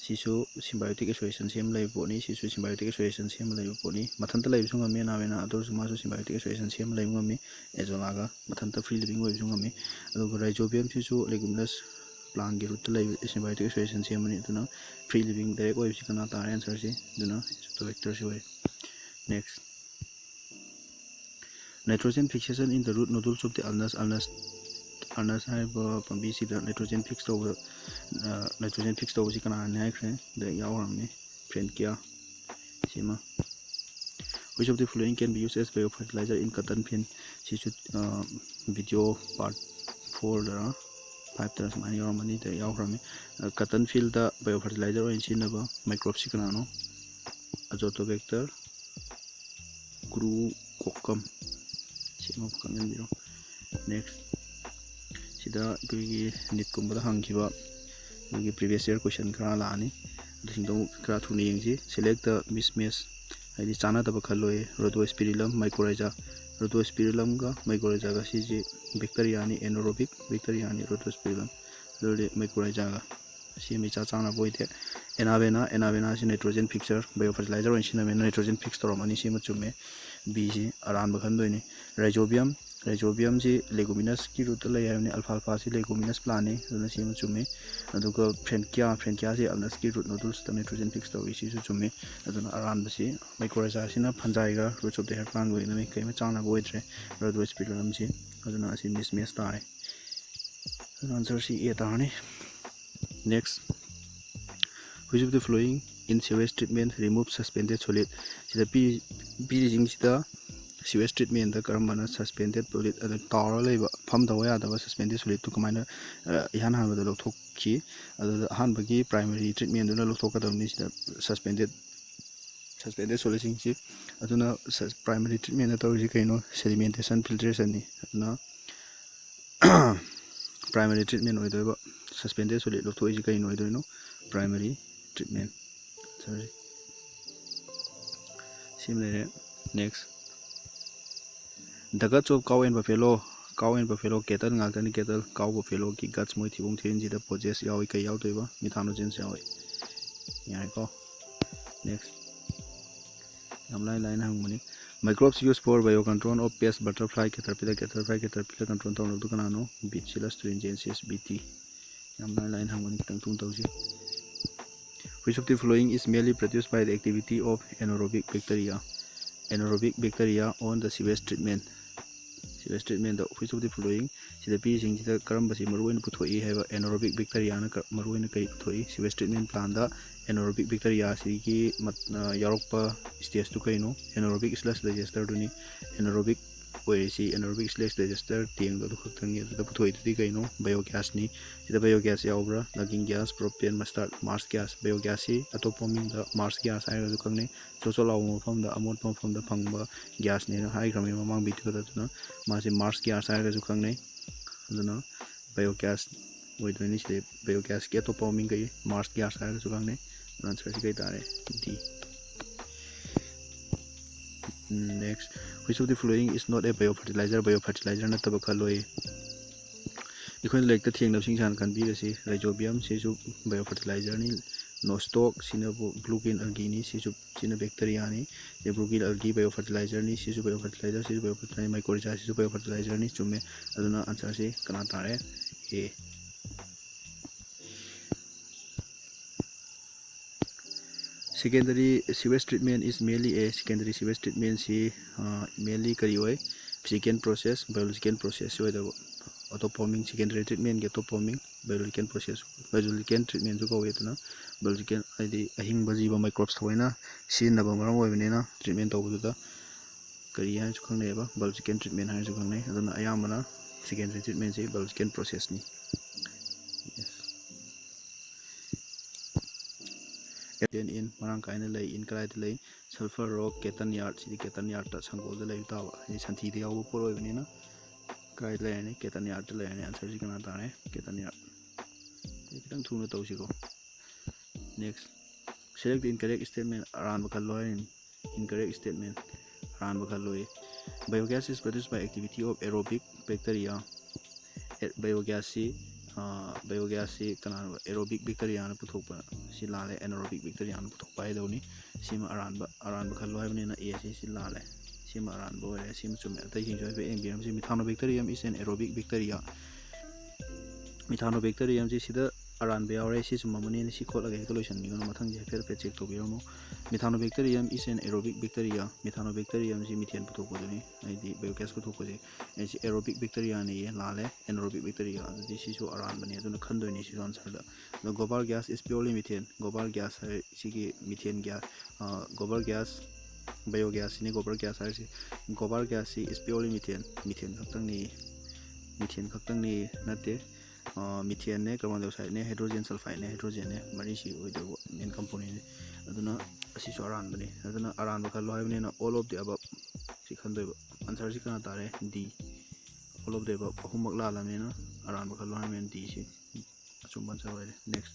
ꯁꯤꯁꯨ symbiotic association ꯁꯦꯝꯃ ꯂꯩꯕ ꯄꯣꯠꯅꯤ, ꯁꯤꯁꯨ symbiotic association ꯁꯦꯝꯃ ꯂꯩꯕ ꯄꯣꯠꯅꯤ꯫ ꯃꯊꯟꯇ ꯂꯩꯕꯁꯨ ꯉꯝꯃꯤ Anabaena, ꯑꯗꯨ ꯑꯣꯏꯔꯁꯨ ꯃꯥꯁꯨ symbiotic association ꯁꯦꯝꯃ ꯂꯩꯕ ꯉꯝꯃꯤ꯫ Azolaꯒ ꯃꯊꯟꯇ free living ꯑꯣꯏꯕꯁꯨ ꯉꯝꯃꯤ꯫ ꯑꯗꯨꯒ rhizobium ꯁꯤꯁꯨ leguminous plantꯀꯤ rootꯇ ꯂꯩꯕ symbiotic association ꯁꯦꯝꯕꯅꯤ꯫ ꯑꯗꯨꯅ free living direct ꯑꯣꯏꯕꯁꯤ ꯀꯅꯥ ꯇꯥꯔꯦ answerꯁꯤ? ꯑꯗꯨꯅ Azotobacterꯁꯤ ꯑꯣꯏ꯫ Next, nitrogen fixation in the root nodules of the ulnus, ulnus, ulnus ꯍꯥꯏꯔꯤꯕ ꯄꯥꯝꯕꯤꯁꯤꯗ nitrogen fix ꯇꯧꯕ, nitrogen fix ꯇꯧꯕꯁꯤ ꯀꯅꯥꯅꯤ ꯍꯥꯏꯈ꯭ꯔꯦ? ꯗ ꯌꯥꯎꯈ꯭ꯔꯕꯅꯤ, Frankia ꯁꯤꯃ꯫ Which of the following can be used as biofertilizer in cotton field? ꯁꯤꯁꯨ video part fourꯗꯔ fiveꯇꯔ ꯁꯨꯃꯥꯏꯅ ꯌꯥꯎꯔꯝꯃꯅꯤ, ꯗ ꯌꯥꯎꯈ꯭ꯔꯕꯅꯤ꯫ Cotton fieldꯇ biofertilizer ꯑꯣꯏꯅ ꯁꯤꯖꯤꯟꯅꯕ microbeꯁꯤ ꯀꯅꯥꯅꯣ? Azotobacter crucoccum꯫ ꯁꯤ ꯑꯃ ꯈꯪꯖꯤꯟꯕꯤꯔꯣ꯫ Next, ꯁꯤꯗ ꯑꯩꯈꯣꯏꯒꯤ NEETꯀꯨꯝꯕꯗ ꯍꯪꯈꯤꯕ ꯑꯩꯈꯣꯏꯒꯤ previous year question ꯈꯔ ꯂꯥꯛꯑꯅꯤ, ꯑꯗꯨꯁꯤꯡꯗꯣ ꯑꯃꯨꯛ ꯈꯔ ꯊꯨꯅ ꯌꯦꯡꯁꯤ꯫ Select the mismatch, ꯍꯥꯏꯗꯤ ꯆꯥꯟꯅꯗꯕ ꯈꯜꯂꯣꯏ꯫ Rhodospirillum, mycorrhiza, Rhodospirillumꯒ mycorrhizaꯒ ꯁꯤꯁꯦ bacteriaꯅꯤ, anaerobic bacteriaꯅꯤ Rhodospirillum꯫ ꯑꯗꯨ ꯑꯣꯏꯔꯗꯤ mycorrhizaꯒ ꯁꯤꯃ ꯏꯆꯥ ꯆꯥꯟꯅꯕ ꯑꯣꯏꯗꯦ꯫ Anabaena, Anabaenaꯁꯤ nitrogen fixer, biofertilizer ꯑꯣꯏꯅ ꯁꯤꯖꯤꯟꯅꯕꯅꯤꯅ nitrogen fix ꯇꯧꯔꯝꯃꯅꯤ, ꯁꯤꯃ ꯆꯨꯝꯃꯦ꯫ Bꯁꯤ ꯑꯔꯥꯟꯕ ꯈꯟꯗꯣꯏꯅꯤ꯫ Rhizobium, Rhizobium ꯁꯤ Leguminous ꯀꯤ root ꯇ ꯂꯩ ꯍꯥꯏꯕꯅꯤ, Alfalfa ꯁꯤ Leguminous plant ꯅꯤ, ꯑꯗꯨꯅ ꯁꯤꯃ ꯆꯨꯝꯃꯤ꯫ ꯑꯗꯨꯒ Frankia, Frankia ꯁꯤ Alnus ꯀꯤ root nodules ꯇ nitrogen fix ꯇꯧꯏ, ꯁꯤꯁꯨ ꯆꯨꯝꯃꯤ꯫ ꯑꯗꯨꯅ ꯑꯔꯥꯟꯕꯁꯤ Mycorrhiza ꯁꯤꯅ Fungi ꯒ Roots of the Hair Plant ꯒ ꯑꯣꯏꯒꯗꯕꯅꯤ, ꯀꯔꯤꯝꯇ ꯆꯥꯟꯅꯕ ꯑꯣꯏꯗ꯭ꯔꯦ Rhabdospirillum ꯁꯤ, ꯑꯗꯨꯅ ꯑꯁꯤ mismatch ꯇꯥꯔꯦ꯫ ꯑꯗꯨꯅ answer ꯁꯤ A ꯇꯥꯔꯅꯤ꯫ Next, which of the following in sewage treatment remove suspended solid? ꯁꯤꯗ ꯄꯤ-, ꯄꯤꯔꯤꯁꯤꯡꯁꯤꯗ sewage treatment ꯗ ꯀꯔꯝꯕꯅ suspended solid, ꯑꯗꯨ ꯇꯥꯎꯔ ꯂꯩꯕ, ꯐꯝꯗꯕ ꯌꯥꯗꯕ suspended solid ꯇꯨ ꯀꯃꯥꯏꯅ, ꯑ, ꯏꯍꯥꯟ ꯍꯥꯟꯕꯗ ꯂꯧꯊꯣꯛꯈꯤ? ꯑꯗꯨꯗ ꯑꯍꯥꯟꯕꯒꯤ primary treatment ꯗꯨꯅ ꯂꯧꯊꯣꯛꯀꯗꯕꯅꯤ꯫ ꯁꯤꯗ suspended, suspended solid ꯁꯤꯡꯁꯤ, ꯑꯗꯨꯅ sus-, primary treatment ꯇꯧꯔꯤꯁꯤ ꯀꯩꯅꯣ? Sedimentation, filtration ꯅꯤ꯫ ꯑꯗꯨꯅ primary treatment ꯑꯣꯏꯗꯣꯏꯕ, suspended solid ꯂꯧꯊꯣꯛꯏꯁꯤ ꯀꯩꯅꯣ ꯑꯣꯏꯗꯣꯏꯅꯣ? Primary treatment꯫ Sorry, ꯁꯤꯃ ꯂꯩꯔꯦ꯫ Next, the guts of cow and buffalo, cow and buffalo, cattle ꯉꯥꯛꯇꯅꯤ, cattle, cow, buffalo ꯒꯤ guts, ꯃꯣꯏ ꯊꯤꯕꯣꯡ ꯊꯤꯔꯤꯟꯁꯤꯗ possess ꯌꯥꯎꯏ꯫ ꯀꯩ ꯌꯥꯎꯗꯣꯏꯕ? Methanogens ꯌꯥꯎꯏ꯫ ꯌꯥꯔꯦꯀꯣ? Next, ꯌꯥꯝ ꯂꯥꯏ ꯂꯥꯏꯅ ꯍꯪꯕꯅꯤ꯫ Microbes used for biocontrol of pest, butterfly, caterpillar, caterpillar, caterpillar control ꯇꯧꯅꯕꯗꯨ ꯀꯅꯥꯅꯣ? Bacillus thuringiensis, B T꯫ ꯌꯥꯝ ꯂꯥꯏ ꯂꯥꯏꯅ ꯍꯪꯕꯅꯤ, ꯈꯤꯇꯪ ꯊꯨꯅ ꯇꯧꯁꯤ꯫ Which of the following is mainly produced by the activity of anaerobic bacteria? Anaerobic bacteria on the sewage treatment. Sewage treatment the which of the following, ꯁꯤꯗ ꯄꯤꯔꯤꯁꯤꯡꯁꯤꯗ ꯀꯔꯝꯕꯁꯤ ꯃꯔꯨꯑꯣꯏꯅ ꯄꯨꯊꯣꯛꯏ ꯍꯥꯏꯕ? Anaerobic bacteria ꯅ ꯀ-, ꯃꯔꯨꯑꯣꯏꯅ ꯀꯔꯤ ꯄꯨꯊꯣꯛꯏ? Sewage treatment plant ꯗ anaerobic bacteria ꯁꯤꯒꯤ ꯃꯠ-, ꯑ, ꯌꯥꯎꯔꯛꯄ stage ꯇꯨ ꯀꯩꯅꯣ? Anaerobic sludge digester ꯗꯨꯅꯤ꯫ Anaerobic ꯑꯣꯏꯔꯤꯁꯤ anaerobic sludge digester ꯇꯦꯡꯗꯣ ꯑꯗꯨ ꯈꯛꯇꯪꯅꯤ꯫ ꯑꯗꯨꯗ ꯄꯨꯊꯣꯛꯏꯗꯨꯗꯤ ꯀꯩꯅꯣ? Biogas ꯅꯤ꯫ ꯁꯤꯗ biogas ꯌꯥꯎꯕ꯭ꯔꯥ? Logging gas, propane, mustard, marsh gas꯫ Biogas ꯁꯤ ꯑꯇꯣꯞꯄ ꯃꯤꯡꯗ marsh gas ꯍꯥꯏꯔꯒꯁꯨ ꯈꯪꯅꯩ꯫ ꯆꯣꯠ ꯆꯣꯠ ꯂꯥꯎꯕ ꯃꯐꯝꯗ, ꯑꯃꯣꯠꯄ ꯃꯐꯝꯗ ꯐꯪꯕ gas ꯅꯦꯅ ꯍꯥꯏꯈ꯭ꯔꯕꯅꯤ ꯃꯃꯥꯡ video ꯗ꯫ ꯑꯗꯨꯅ ꯃꯥꯁꯦ marsh gas ꯍꯥꯏꯔꯒꯁꯨ ꯈꯪꯅꯩ꯫ ꯑꯗꯨꯅ biogas ꯑꯣꯏꯗꯣꯏꯅꯤ꯫ ꯁꯤꯗꯤ biogas ꯀꯤ ꯑꯇꯣꯞꯄ ꯃꯃꯤꯡ ꯀꯩ? Marsh gas ꯍꯥꯏꯔꯒꯁꯨ ꯈꯪꯅꯩ꯫ ꯑꯗꯨꯅ answer ꯁꯤ ꯀꯩ ꯇꯥꯔꯦ? D꯫ Next, which of the following is not a biofertilizer? Biofertilizer ꯅꯠꯇꯕ ꯈꯜꯂꯣꯏ꯫ ꯑꯩꯈꯣꯏꯅ ꯂꯥꯏꯔꯤꯛꯇ ꯊꯦꯡꯅꯕꯁꯤꯡꯁꯦ ꯍꯥꯟꯅ ꯈꯟꯕꯤꯔꯁꯤ꯫ Rhizobium ꯁꯤꯁꯨ biofertilizer ꯅꯤ꯫ Nostoc ꯁꯤꯅꯕꯨ blue green algae ꯅꯤ꯫ ꯁꯤꯁꯨ ꯁꯤꯅ ꯕꯦꯛꯇꯔꯤꯌꯥꯅꯤ꯫ ꯁꯤ ꯕ꯭ꯔꯨꯒꯤꯜ ꯑꯜꯒꯤ ꯕꯥꯏꯑꯣ ꯐꯔꯇꯤꯂꯥꯏꯖꯔꯅꯤ꯫ ꯁꯤꯁꯨ ꯕꯥꯏꯑꯣ ꯐꯔꯇꯤꯂꯥꯏꯖꯔ, ꯁꯤꯁꯨ ꯕꯥꯏꯑꯣ ꯐꯔꯇꯤꯂꯥꯏꯖꯔ, ꯃꯥꯏꯀꯣꯔꯤꯖꯥ ꯁꯤꯁꯨ ꯕꯥꯏꯑꯣ ꯐꯔꯇꯤꯂꯥꯏꯖꯔꯅꯤ꯫ ꯆꯨꯝꯃꯦ꯫ ꯑꯗꯨꯅ ꯑꯟꯁꯔꯁꯤ ꯀꯅꯥ ꯇꯥꯔꯦ? ꯑꯦ꯫ Secondary sewage treatment is mainly a, secondary sewage treatmentꯁꯤ mainly ꯀꯔꯤ ꯑꯣꯏ? Physical process, biological process ꯑꯣꯏꯗꯕ꯫ Autoforming, secondary treatmentꯀꯤ autoforming, biological process, biological treatmentꯁꯨ ꯀꯧꯋꯦ꯫ ꯑꯗꯨꯅ biological ꯍꯥꯏꯗꯤ ꯑꯍꯤꯡꯕ ꯖꯤꯕ microbes ꯊꯑꯣꯏꯅ ꯁꯤꯖꯤꯟꯅꯕ ꯃꯔꯝ ꯑꯣꯏꯕꯅꯤꯅ treatment ꯇꯧꯕꯗꯨꯗ ꯀꯔꯤ ꯍꯥꯏꯅꯁꯨ ꯈꯪꯅꯩꯑꯕ? Biological treatment ꯍꯥꯏꯅꯁꯨ ꯈꯪꯅꯩ꯫ ꯑꯗꯨꯅ ꯑꯌꯥꯝꯕꯅ secondary treatmentꯁꯤ biological processꯅꯤ꯫ Yes. Contain in ꯃꯔꯥꯡ ꯀꯥꯏꯅ ꯂꯩ꯫ In ꯀꯗꯥꯏꯗ ꯂꯩ? Sulphur rock, Catton Yard, ꯁꯤꯗꯤ Catton Yardꯇ, ꯁꯪꯒꯣꯜꯗ ꯂꯩꯕ ꯇꯥꯕ, ꯍꯥꯏꯗꯤ ꯁꯟꯊꯤꯗ ꯌꯥꯎꯕ ꯄꯣꯠ ꯑꯣꯏꯕꯅꯤꯅ ꯀꯗꯥꯏꯗ ꯂꯩꯔꯅꯤ? Catton Yardꯇ ꯂꯩꯔꯅꯤ꯫ ꯑꯟꯁꯔꯁꯤ ꯀꯅꯥ ꯇꯥꯔꯦ? Catton Yard꯫ ꯁꯤ ꯈꯤꯇꯪ ꯊꯨꯅ ꯇꯧꯁꯤꯀꯣ꯫ Next, select the incorrect statement, ꯑꯔꯥꯟꯕ ꯈꯜꯂꯣ ꯍꯥꯏꯔꯤꯅꯤ꯫ Incorrect statement, ꯑꯔꯥꯟꯕ ꯈꯜꯂꯣꯏ꯫ Biogas is produced by activity of aerobic bacteria. Biogasꯁꯤ, biogasꯁꯤ ꯀꯅꯥꯅꯣ? Aerobic bacteriaꯅ ꯄꯨꯊꯣꯛꯄ꯫ ꯁꯤ ꯂꯥꯜꯂꯦ, anaerobic bacteriaꯅ ꯄꯨꯊꯣꯛꯄ ꯍꯥꯏꯗꯧꯅꯤ꯫ ꯁꯤꯃ ꯑꯔꯥꯟꯕ, ꯑꯔꯥꯟꯕ ꯈꯜꯂꯣ ꯍꯥꯏꯕꯅꯤꯅ A ꯁꯤ, ꯁꯤ ꯂꯥꯜꯂꯦ꯫ ꯁꯤꯃ ꯑꯔꯥꯟꯕ ꯑꯣꯏꯔꯦ, ꯁꯤꯃ ꯆꯨꯝꯃꯦ꯫ ꯑꯇꯩꯁꯤꯡꯁꯨ ꯍꯥꯏꯐꯦꯠ ꯌꯦꯡꯕꯤꯔꯝꯁꯤ꯫ Methanobacterium is an aerobic bacteria꯫ Methanobacteriumꯁꯤ ꯁꯤꯗ ꯑꯔꯥꯟꯕ ꯌꯥꯎꯔꯦ, ꯁꯤ ꯆꯨꯝꯃꯝꯃꯅꯤꯅ ꯁꯤ ꯈꯣꯠꯂꯒ ꯍꯦꯛꯇ ꯂꯣꯏꯁꯤꯟꯕꯤꯒꯅꯨ꯫ ꯃꯊꯪꯁꯦ ꯍꯥꯏꯐꯦꯠ ꯍꯥꯏꯐꯦꯠ check ꯇꯧꯕꯤꯔꯝꯃꯣ꯫ Methanobacterium is an aerobic bacteria꯫ Methanobacteriumꯁꯤ methane ꯄꯨꯊꯣꯛꯄꯗꯨꯅꯤ, ꯍꯥꯏꯗꯤ biogas ꯄꯨꯊꯣꯛꯄꯁꯦ꯫ ꯑꯩꯁꯤ aerobic bacteriaꯅꯦꯌꯦ, ꯂꯥꯜꯂꯦ, anaerobic bacteria꯫ ꯑꯗꯨꯗꯤ ꯁꯤꯁꯨ ꯑꯔꯥꯟꯕꯅꯤ, ꯑꯗꯨꯅ ꯈꯟꯗꯣꯏꯅꯤ ꯁꯤꯁꯨ answerꯗ꯫ ꯑꯗꯣ gobar gas is purely methane꯫ Gobar gas ꯍꯥꯏ ꯁꯤꯒꯤ methane gas, gobar gas, biogasꯁꯤꯅꯤ gobar gas ꯍꯥꯏꯔꯤꯁꯤ꯫ Gobar gasꯁꯤ is purely methane, methane ꯈꯛꯇꯪꯅꯤ, methane ꯈꯛꯇꯪꯅꯤ ꯅꯠꯇꯦ꯫ Methaneꯅꯦ, carbon dioxideꯅꯦ, hydrogen sulfideꯅꯦ, hydrogenꯅꯦ, ꯃꯔꯤꯁꯤ ꯑꯣꯏꯗꯧꯕ main componentꯅꯤ꯫ ꯑꯗꯨꯅ ꯑꯁꯤꯁꯨ ꯑꯔꯥꯟꯕꯅꯤ꯫ ꯑꯗꯨꯅ ꯑꯔꯥꯟꯕ ꯈꯜꯂꯣ ꯍꯥꯏꯕꯅꯤꯅ all of the above ꯁꯤ ꯈꯟꯗꯣꯏꯕ꯫ Answerꯁꯤ ꯀꯅꯥ ꯇꯥꯔꯦ? D꯫ All of the above, ꯑꯍꯨꯝꯃꯛ ꯂꯥꯜꯂꯕꯅꯤꯅ ꯑꯔꯥꯟꯕ ꯈꯜꯂꯣ ꯍꯥꯏꯕꯅꯤꯅ D ꯁꯤ ꯑꯆꯨꯝꯕ answer ꯑꯣꯏꯔꯦ꯫ Next꯫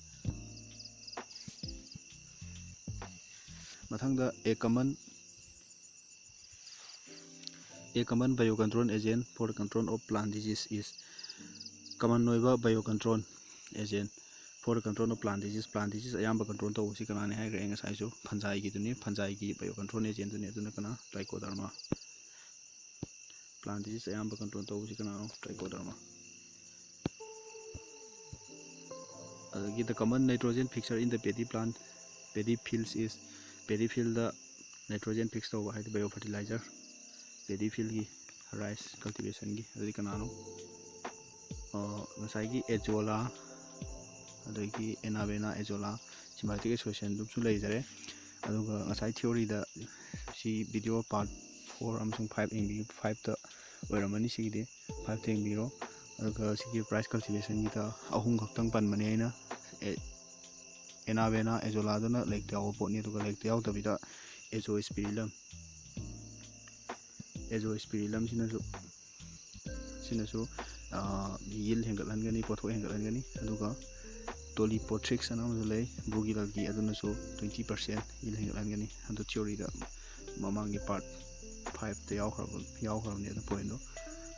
ꯃꯊꯪꯗ a common, a common biocontrol agent for the control of plant disease is, common ꯑꯣꯏꯕ biocontrol agent For the control of plant disease, plant disease ꯑꯌꯥꯝꯕ control ꯇꯧꯕꯁꯤ ꯀꯅꯥꯅꯤ ꯍꯥꯏꯈ꯭ꯔꯦ ꯑꯩ ꯉꯁꯥꯏꯁꯨ? Fungi ꯒꯤꯗꯨꯅꯤ, fungi ꯒꯤ bio control agent ꯇꯨꯅꯤ꯫ ꯑꯗꯨꯅ ꯀꯅꯥ? Trichoderma꯫ Plant disease ꯑꯌꯥꯝꯕ control ꯇꯧꯕꯁꯤ ꯀꯅꯥꯅꯣ? Trichoderma꯫ ꯑꯗꯒꯤ the common nitrogen fixer in the paddy plant, paddy fields is, paddy field the nitrogen fix ꯇꯧꯕ ꯍꯥꯏꯗꯤ bio fertilizer, paddy field ꯒꯤ, rice cultivation ꯒꯤ꯫ ꯑꯗꯨꯗꯤ ꯀꯅꯥꯅꯣ? ꯑ, ꯉꯁꯥꯏꯒꯤ azolla, ꯑꯗꯒꯤ Avena, azolla, symbiotic association ꯑꯗꯨꯝꯁꯨ ꯂꯩꯖꯔꯦ꯫ ꯑꯗꯨꯒ ꯉꯁꯥꯏ theory ꯗ ꯁꯤ video part four ꯑꯃꯁꯨꯡ five ꯌꯦꯡꯕꯤꯌꯨ, five ꯇ ꯑꯣꯏꯔꯝꯃꯅꯤ ꯁꯤꯒꯤꯗꯤ, five ꯇ ꯌꯦꯡꯕꯤꯔꯣ꯫ ꯑꯗꯨꯒ ꯁꯤꯒꯤ rice cultivation ꯒꯤꯗ ꯑꯍꯨꯝ ꯈꯛꯇꯪ ꯄꯟꯕꯅꯦ ꯑꯩꯅ꯫ ꯑꯦ, Avena, azolla ꯗꯨꯅ lake ꯇ ꯌꯥꯎꯕ ꯄꯣꯠꯅꯤ, ꯑꯗꯨꯒ lake ꯇ ꯌꯥꯎꯗꯕꯤꯗ Azospirillum, Azospirillum ꯁꯤꯅꯁꯨ, ꯁꯤꯅꯁꯨ, ꯑ, yield ꯍꯦꯟꯒꯠꯍꯟꯒꯅꯤ, ꯄꯣꯠꯊꯣꯛ ꯍꯦꯟꯒꯠꯍꯟꯒꯅꯤ꯫ ꯑꯗꯨꯒ Tolipothrix ꯑꯅ ꯑꯃꯁꯨ ꯂꯩ, ꯕꯨꯒꯤꯂꯜꯒꯤ, ꯑꯗꯨꯅꯁꯨ twenty percent yield ꯍꯦꯟꯒꯠꯍꯟꯒꯅꯤ꯫ ꯑꯗꯨ theory ꯗ ꯃꯃꯥꯡꯒꯤ part five ꯇ ꯌꯥꯎꯈ꯭ꯔꯕ, ꯌꯥꯎꯈ꯭ꯔꯕꯅꯤ ꯑꯗꯨ point ꯇꯣ꯫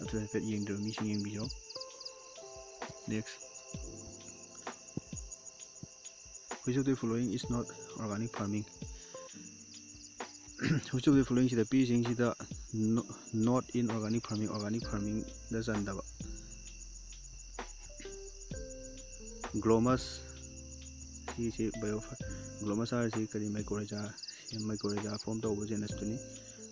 ꯑꯗꯨ ꯍꯥꯏꯐꯦꯠ ꯌꯦꯡꯗ꯭ꯔꯤꯕ ꯃꯤꯁꯤꯡ ꯌꯦꯡꯕꯤꯌꯣ꯫ Next, which of the following is not organic farming? Which of the following ꯁꯤꯗ ꯄꯤꯔꯤꯁꯤꯡꯁꯤꯗ no-, not in organic farming, organic farming the ꯆꯟꯗꯕ? Glomus, ꯁꯤꯁꯤ bio, glomus ꯍꯥꯏꯔꯤꯁꯤ ꯀꯔꯤ? Mycorrhiza, mycorrhiza form ꯇꯧꯕ genus ꯇꯨꯅꯤ꯫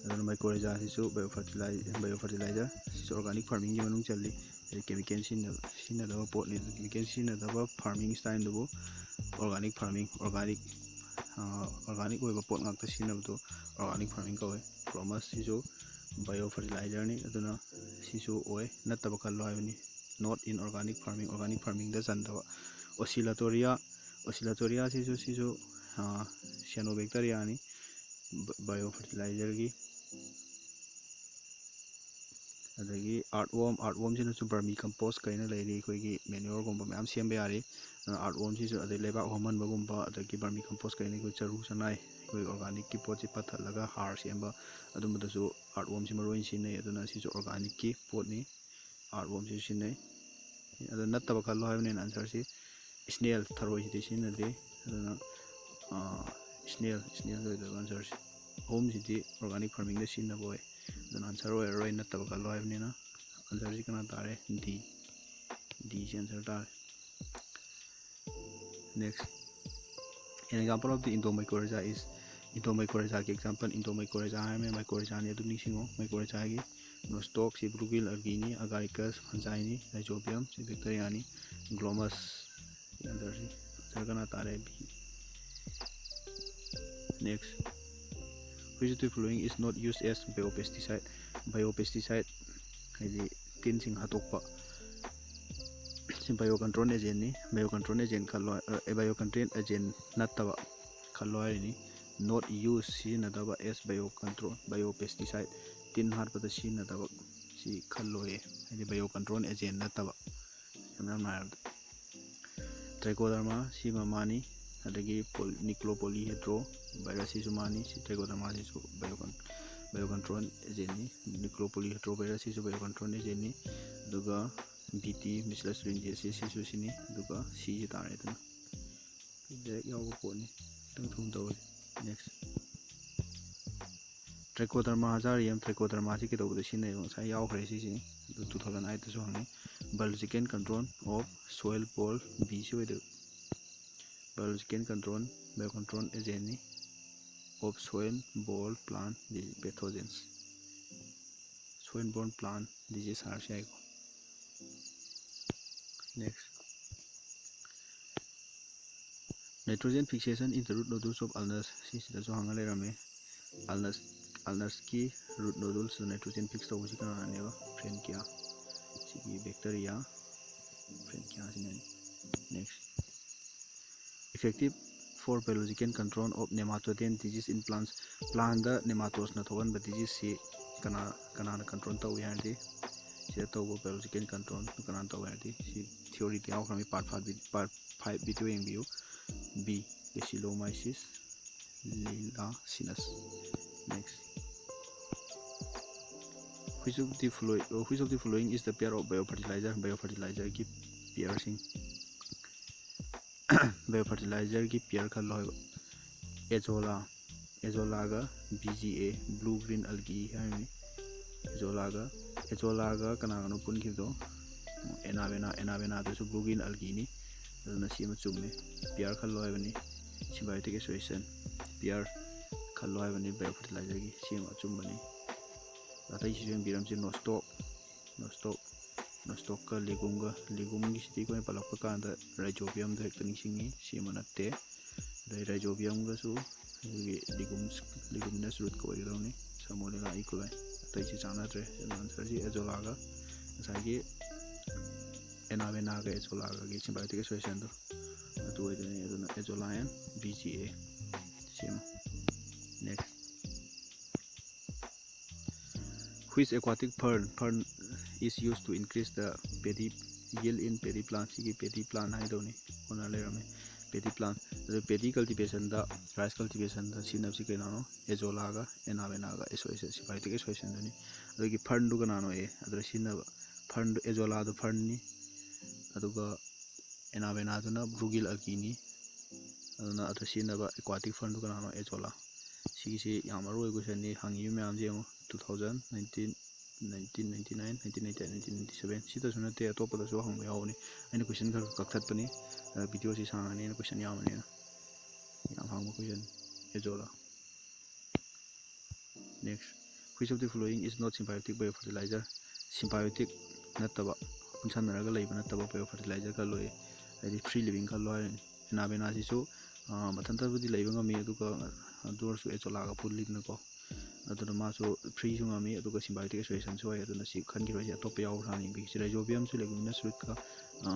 ꯑꯗꯨꯅ mycorrhiza ꯁꯤꯁꯨ bio fertilizer, bio fertilizer, ꯁꯤꯁꯨ organic farming ꯒꯤ ꯃꯅꯨꯡ ꯆꯜꯂꯤ꯫ ꯍꯥꯏꯗꯤ chemical ꯁꯤꯖꯤꯟꯅ-, ꯁꯤꯖꯤꯟꯅꯗꯕ ꯄꯣꯠꯅꯤ꯫ Chemical ꯁꯤꯖꯤꯟꯅꯗꯕ farming style ꯗꯨꯕꯨ organic farming, organic, ꯑ, organic ꯑꯣꯏꯕ ꯄꯣꯠ ꯉꯥꯛꯇ ꯁꯤꯖꯤꯟꯅꯕꯗꯨ organic farming ꯀꯧꯏ꯫ Glomus ꯁꯤꯁꯨ bio fertilizer ꯅꯤ, ꯑꯗꯨꯅ ꯁꯤꯁꯨ ꯑꯣꯏ, ꯅꯠꯇꯕ ꯈꯜꯂꯣ ꯍꯥꯏꯕꯅꯤ꯫ Not in organic farming, organic farming the ꯆꯟꯗꯕ꯫ Oscillatoria, Oscillatoria ꯁꯤꯁꯨ, ꯁꯤꯁꯨ, ꯑ, cyanobacteria ꯅꯤ, ꯕ-, bio fertilizer ꯒꯤ꯫ ꯑꯗꯒꯤ earthworm, earthworm ꯁꯤꯅꯁꯨ vermi compost ꯀꯩꯅ ꯂꯩꯔꯤ, ꯑꯩꯈꯣꯏꯒꯤ manure ꯒꯨꯝꯕ ꯃꯌꯥꯝ ꯁꯦꯝꯕ ꯌꯥꯔꯤ꯫ ꯑꯗꯨꯅ earthworm ꯁꯤꯁꯨ, ꯑꯗꯩ ꯂꯩꯕꯥꯛ ꯍꯣꯝꯍꯟꯕꯒꯨꯝꯕ, ꯑꯗꯒꯤ vermi compost ꯀꯩꯅ ꯑꯩꯈꯣꯏ ꯆꯔꯨ ꯆꯅꯥꯏ, ꯑꯩꯈꯣꯏ organic ꯀꯤ ꯄꯣꯠꯁꯤ ꯄꯠꯊꯠꯂꯒ ꯍꯥꯔ ꯁꯦꯝꯕ, ꯑꯗꯨꯝꯕꯗꯁꯨ earthworm ꯁꯤ ꯃꯔꯨ ꯑꯣꯏꯅ ꯁꯤꯖꯤꯟꯅꯩ꯫ ꯑꯗꯨꯅ ꯁꯤꯁꯨ organic ꯀꯤ ꯄꯣꯠꯅꯤ, earthworm ꯁꯤꯁꯨ ꯁꯤꯖꯤꯟꯅꯩ꯫ ꯑꯗꯣ ꯅꯠꯇꯕ ꯈꯜꯂꯣ ꯍꯥꯏꯕꯅꯤꯅ answer ꯁꯤ ꯏꯁꯅꯦꯜ, ꯊꯔꯣꯏꯁꯤꯗꯤ ꯁꯤꯖꯤꯟꯅꯗꯦ꯫ ꯑꯗꯨꯅ ꯏꯁꯅꯦꯜ, ꯏꯁꯅꯦꯜ ꯑꯣꯏꯗꯣꯏꯕ ꯑꯟꯁꯔꯁꯦ꯫ ꯑꯍꯨꯝꯁꯤꯗꯤ ꯑꯣꯔꯒꯥꯅꯤꯛ ꯐꯥꯔꯃꯤꯡꯗ ꯁꯤꯖꯤꯟꯅꯕ ꯑꯣꯏ꯫ ꯑꯗꯨꯅ ꯑꯟꯁꯔ ꯑꯣꯏꯔꯔꯣꯏ, ꯅꯠꯇꯕ ꯈꯜꯂꯣ ꯍꯥꯏꯕꯅꯤꯅ ꯑꯟꯁꯔꯁꯤ ꯀꯅꯥ ꯇꯥꯔꯦ? ꯗꯤ꯫ ꯗꯤꯁꯤ ꯑꯟꯁꯔ ꯇꯥꯔꯦ꯫ Next, an example of the endomycorrhiza is, endomycorrhizaꯒꯤ example, endomycorrhiza ꯍꯥꯏꯔꯝꯃꯦ, mycorrhizaꯅꯤ ꯑꯗꯨꯝ ꯅꯤꯡꯁꯤꯡꯉꯣ꯫ Mycorrhizaꯒꯤ nostoc ꯁꯤ blue gill algaeꯅꯤ, agaricus fungiꯅꯤ, rhizobium ꯁꯤ bacteriaꯅꯤ, glomus ꯁꯤ ꯑꯟꯁꯔꯁꯤ, ꯑꯟꯁꯔ ꯀꯅꯥ ꯇꯥꯔꯦ? B. Next, which of the following is not used as biopesticide? Biopesticide ꯍꯥꯏꯗꯤ ꯇꯤꯟꯁꯤꯡ ꯍꯥꯠꯇꯣꯛꯄ, ꯁꯤ bio control agentꯅꯤ꯫ Bio control agent ꯈꯜꯂꯣ, bio control agent ꯅꯠꯇꯕ ꯈꯜꯂꯣ ꯍꯥꯏꯔꯤꯅꯤ꯫ Not used, ꯁꯤꯖꯤꯟꯅꯗꯕ, as bio control, biopesticide, ꯇꯤꯟ ꯍꯥꯠꯄꯗ ꯁꯤꯖꯤꯟꯅꯗꯕ, ꯁꯤ ꯈꯜꯂꯣꯌꯦ꯫ ꯍꯥꯏꯗꯤ bio control agent ꯅꯠꯇꯕ, ꯏꯁꯝ ꯁꯝꯅ ꯍꯥꯏꯔꯕꯗ trichoderma ꯁꯤ ꯃꯃꯥꯅꯤ, ꯑꯗꯒꯤ niclopolyhedro virus ꯁꯤꯁꯨ ꯃꯥꯅꯤ꯫ ꯁꯤ trichoderma ꯁꯤꯁꯨ bio bio control agentꯅꯤ꯫ Niclopolyhedro virus ꯁꯤꯁꯨ bio control agentꯅꯤ꯫ ꯑꯗꯨꯒ bt, Bacillus thuringiensis ꯁꯤꯁꯨ ꯁꯤꯅꯤ꯫ ꯑꯗꯨꯒ ꯁꯤꯁꯤ ꯇꯥꯔꯦ꯫ ꯑꯗꯨꯅ direct ꯌꯥꯎꯕ ꯄꯣꯠꯅꯤ꯫ ꯈꯤꯇꯪ ꯊꯨꯅ ꯇꯧꯔꯁꯤ꯫ Next, trichoderma hazarium, trichoderma ꯁꯤ ꯀꯩꯗꯧꯕꯗ ꯁꯤꯖꯤꯟꯅꯩꯕ? ꯉꯁꯥꯏ ꯌꯥꯎꯈ꯭ꯔꯦ ꯁꯤꯁꯤ, ꯑꯗꯨ two thousand eight ꯇꯁꯨ ꯍꯪꯉꯤ꯫ Biological control of soil ball, B C ꯑꯣꯏꯗꯣꯏꯕ꯫ Biological control, bio control agentꯅꯤ, of soil ball plant pathogens, soil borne plant disease ꯍꯥꯏꯔꯁꯨ ꯌꯥꯏꯀꯣ꯫ Next, nitrogen fixation in the root nodules of ulnus, ꯁꯤꯁꯤꯗꯁꯨ ꯍꯪꯉ ꯂꯩꯔꯝꯃꯦ꯫ Ulnus, ulnusꯀꯤ root nodulesꯇ nitrogen fix ꯇꯧꯕꯁꯤ ꯀꯅꯥꯅꯦꯕ? Frankia꯫ ꯁꯤꯒꯤ bacteria Frankia ꯁꯤꯅꯅꯤ꯫ Next, effective for biological control of nematodian disease in plants, plantꯗ nematodeꯅ ꯊꯣꯛꯍꯟꯕ diseaseꯁꯤ ꯀꯅꯥ ꯀꯅꯥꯅ control ꯇꯧꯏ ꯍꯥꯏꯔꯗꯤ, ꯁꯤꯗ ꯇꯧꯕ biological control ꯀꯅꯥꯅ ꯇꯧꯏ ꯍꯥꯏꯔꯗꯤ, ꯁꯤ theoryꯗ ꯌꯥꯎꯈ꯭ꯔꯕꯅꯤ, part five, part five video ꯌꯦꯡꯕꯤꯌꯨ꯫ B, Bacillomyces laecacinus꯫ Next, which of the following, which of the following is the pair of biofertilizer, biofertilizerꯒꯤ pairꯁꯤꯡ? ꯕꯥꯏꯑꯣ ꯐꯔꯇꯤꯂꯥꯏꯖꯔꯒꯤ ꯄꯤꯌꯔ ꯈꯜꯂꯣ ꯍꯥꯏꯕ꯫ ꯑꯦꯖꯣꯂꯥ, ꯑꯦꯖꯣꯂꯥꯒ B G A, blue green algae ꯍꯥꯏꯔꯤꯅꯤ꯫ ꯑꯦꯖꯣꯂꯥꯒ, ꯑꯦꯖꯣꯂꯥꯒ ꯀꯅꯥꯒꯅꯣ ꯄꯨꯟꯈꯤꯕꯗꯣ? ꯑꯦꯅꯥꯕꯦꯅꯥ, ꯑꯦꯅꯥꯕꯦꯅꯥꯗꯨꯁꯨ ꯕ꯭ꯂꯨ ꯒ꯭ꯔꯤꯟ ꯑꯜꯒꯤꯅꯤ꯫ ꯑꯗꯨꯅ ꯁꯤ ꯑꯃ ꯆꯨꯝꯃꯦ꯫ ꯄꯤꯌꯔ ꯈꯜꯂꯣ ꯍꯥꯏꯕꯅꯤ, ꯁꯤꯝꯕꯥꯏꯑꯣꯇꯤꯛ ꯑꯦꯁꯣꯁꯤꯌꯦꯁꯟ ꯄꯤꯌꯔ ꯈꯜꯂꯣ ꯍꯥꯏꯕꯅꯤ ꯕꯥꯏꯑꯣ ꯐꯔꯇꯤꯂꯥꯏꯖꯔꯒꯤ꯫ ꯁꯤ ꯑꯃ ꯑꯆꯨꯝꯕꯅꯤ꯫ ꯑꯇꯩꯁꯤꯁꯨ ꯌꯦꯡꯕꯤꯔꯝꯁꯤ꯫ ꯅꯣꯁꯇꯣꯛ, ꯅꯣꯁꯇꯣꯛ, ꯅꯣꯁꯇꯣꯛꯀ ꯂꯤꯒꯨꯝꯒ, ꯂꯤꯒꯨꯝꯒꯤꯁꯤꯗꯤ ꯑꯩꯈꯣꯏꯅ ꯄꯜꯂꯛꯄ ꯀꯥꯟꯗ ꯔꯥꯏꯖꯣꯕꯤꯌꯝꯗꯣ ꯍꯦꯛꯇ ꯅꯤꯡꯁꯤꯡꯉꯤ꯫ ꯁꯤ ꯑꯃ ꯅꯠꯇꯦ꯫ ꯑꯗꯩ ꯔꯥꯏꯖꯣꯕꯤꯌꯝꯒꯁꯨ ꯑꯩꯈꯣꯏꯒꯤ ꯂꯤꯒꯨꯝꯁ, ꯂꯤꯒꯨꯃꯤꯅꯁ ꯔꯨꯠꯀ ꯑꯣꯏꯒꯗꯧꯅꯤ, ꯁꯥꯃꯣꯂꯦꯂꯥ ꯏꯀꯣꯂꯥꯏ꯫ ꯑꯇꯩꯁꯤ ꯆꯥꯟꯅꯗ꯭ꯔꯦ꯫ ꯑꯗꯨꯅ ꯑꯟꯁꯔꯁꯤ ꯑꯦꯖꯣꯂꯥꯒ ꯉꯁꯥꯏꯒꯤ ꯑꯦꯅꯥꯕꯦꯅꯥꯒ ꯑꯦꯖꯣꯂꯥꯒꯒꯤ ꯁꯤꯝꯕꯥꯏꯑꯣꯇꯤꯛ ꯑꯦꯁꯣꯁꯤꯌꯦꯁꯟꯗꯣ ꯑꯗꯨ ꯑꯣꯏꯗꯣꯏꯅꯤ꯫ ꯑꯗꯨꯅ ꯑꯦꯖꯣꯂꯥ ꯑꯦꯟ ꯕꯤ ꯖꯤ ꯑꯦ꯫ ꯁꯤ ꯑꯃ꯫ Next. Which aquatic fern, fern is used to increase the paddy yield in paddy plant? ꯁꯤꯒꯤ ꯄꯦꯗꯤ ꯄ꯭ꯂꯥꯟ ꯍꯥꯏꯗꯧꯅꯤ, ꯍꯣꯠꯅ ꯂꯩꯔꯝꯃꯦ꯫ ꯄꯦꯗꯤ ꯄ꯭ꯂꯥꯟ, ꯑꯗꯨ ꯄꯦꯗꯤ ꯀꯜꯇꯤꯚꯦꯁꯟꯗ, ꯔꯥꯏꯁ ꯀꯜꯇꯤꯚꯦꯁꯟꯗ ꯁꯤꯖꯤꯟꯅꯕꯁꯤ ꯀꯩꯅꯣꯅꯣ? ꯑꯦꯖꯣꯂꯥꯒ ꯑꯦꯅꯥꯕꯦꯅꯥꯒ ꯑꯦꯁꯣꯁꯤꯌꯦꯁꯟ, ꯁꯤꯝꯕꯥꯏꯑꯣꯇꯤꯛ ꯑꯦꯁꯣꯁꯤꯌꯦꯁꯟꯗꯨꯅꯤ꯫ ꯑꯗꯨꯒꯤ ꯐꯔꯟꯗꯨ ꯀꯅꯥꯅꯣ? ꯑꯦ, ꯑꯗꯨꯗ ꯁꯤꯖꯤꯟꯅꯕ ꯐꯔꯟꯗꯨ, ꯑꯦꯖꯣꯂꯥꯗꯨ ꯐꯔꯟꯅꯤ, ꯑꯗꯨꯒ ꯑꯦꯅꯥꯕꯦꯅꯥꯗꯨꯅ ꯕ꯭ꯂꯨꯒꯤꯜ ꯑꯜꯒꯤꯅꯤ꯫ ꯑꯗꯨꯅ ꯑꯗꯨ ꯁꯤꯖꯤꯟꯅꯕ ꯑꯦꯀ꯭ꯋꯥꯇꯤꯛ ꯐꯔꯟꯗꯨ ꯀꯅꯥꯅꯣ? ꯑꯦꯖꯣꯂꯥ꯫ ꯁꯤꯒꯤꯁꯤ ꯌꯥꯝ ꯃꯔꯨ ꯑꯣꯏꯕ ꯀꯣꯏꯁꯟꯅꯤ꯫ ꯍꯪꯉꯤꯕ ꯃꯌꯥꯝꯁꯦ ꯌꯦꯡꯉꯣ, two thousand, nineteen, nineteen ninety-nine, nineteen ninety-nine, nineteen ninety-seven, ꯁꯤꯗꯁꯨ ꯅꯠꯇꯦ, ꯑꯇꯣꯞꯄꯗꯁꯨ ꯍꯪꯕ ꯌꯥꯎꯕꯅꯤ꯫ ꯑꯩꯅ ꯀꯣꯏꯁꯟ ꯈꯔ ꯈꯔ ꯀꯛꯊꯠꯄꯅꯤ꯫ ꯑ, ꯚꯤꯗꯤꯑꯣꯁꯤ ꯁꯥꯡꯉꯅꯤꯅ ꯀꯣꯏꯁꯟ ꯌꯥꯝꯕꯅꯤꯅ꯫ ꯌꯥꯝ ꯍꯪꯕ ꯀꯣꯏꯁꯟ꯫ ꯑꯦꯖꯣꯂꯥ꯫ Next. Which of the following is not symbiotic biofertilizer? ꯁꯤꯝꯕꯥꯏꯑꯣꯇꯤꯛ ꯅꯠꯇꯕ, ꯄꯨꯟꯁꯟꯅꯔꯒ ꯂꯩꯕ ꯅꯠꯇꯕ ꯕꯥꯏꯑꯣ ꯐꯔꯇꯤꯂꯥꯏꯖꯔ ꯈꯜꯂꯣ꯫ ꯍꯥꯏꯗꯤ ꯐ꯭ꯔꯤ ꯂꯤꯚꯤꯡ ꯈꯜꯂꯣ ꯍꯥꯏꯔꯤꯅꯤ꯫ ꯑꯦꯅꯥꯕꯦꯅꯥꯁꯤꯁꯨ, ꯑ, ꯃꯊꯟꯇꯕꯨꯗꯤ ꯂꯩꯕ ꯉꯝꯃꯤ, ꯑꯗꯨꯒ ꯑꯗꯨ ꯑꯣꯏꯔꯁꯨ ꯑꯦꯖꯣꯂꯥꯒ ꯄꯨꯜꯂꯤꯗꯅꯀꯣ꯫ ꯑꯗꯨꯅ ꯃꯥꯁꯨ ꯐ꯭ꯔꯤꯁꯨ ꯉꯝꯃꯤ, ꯑꯗꯨꯒ ꯁꯤꯝꯕꯥꯏꯑꯣꯇꯤꯛ ꯑꯦꯁꯣꯁꯤꯌꯦꯁꯟꯁꯨ ꯑꯣꯏ꯫ ꯑꯗꯨꯅ ꯁꯤ ꯈꯟꯈꯤꯔꯣꯏꯁꯦ, ꯑꯇꯣꯞꯄ ꯌꯥꯎꯕ꯭ꯔꯥ ꯍꯥꯟꯅ ꯌꯦꯡꯕꯤꯁꯤ꯫ ꯔꯥꯏꯖꯣꯕꯤꯌꯝꯁꯨ ꯂꯦꯒꯨꯃꯤꯅꯁ ꯔꯨꯠꯀ, ꯑ,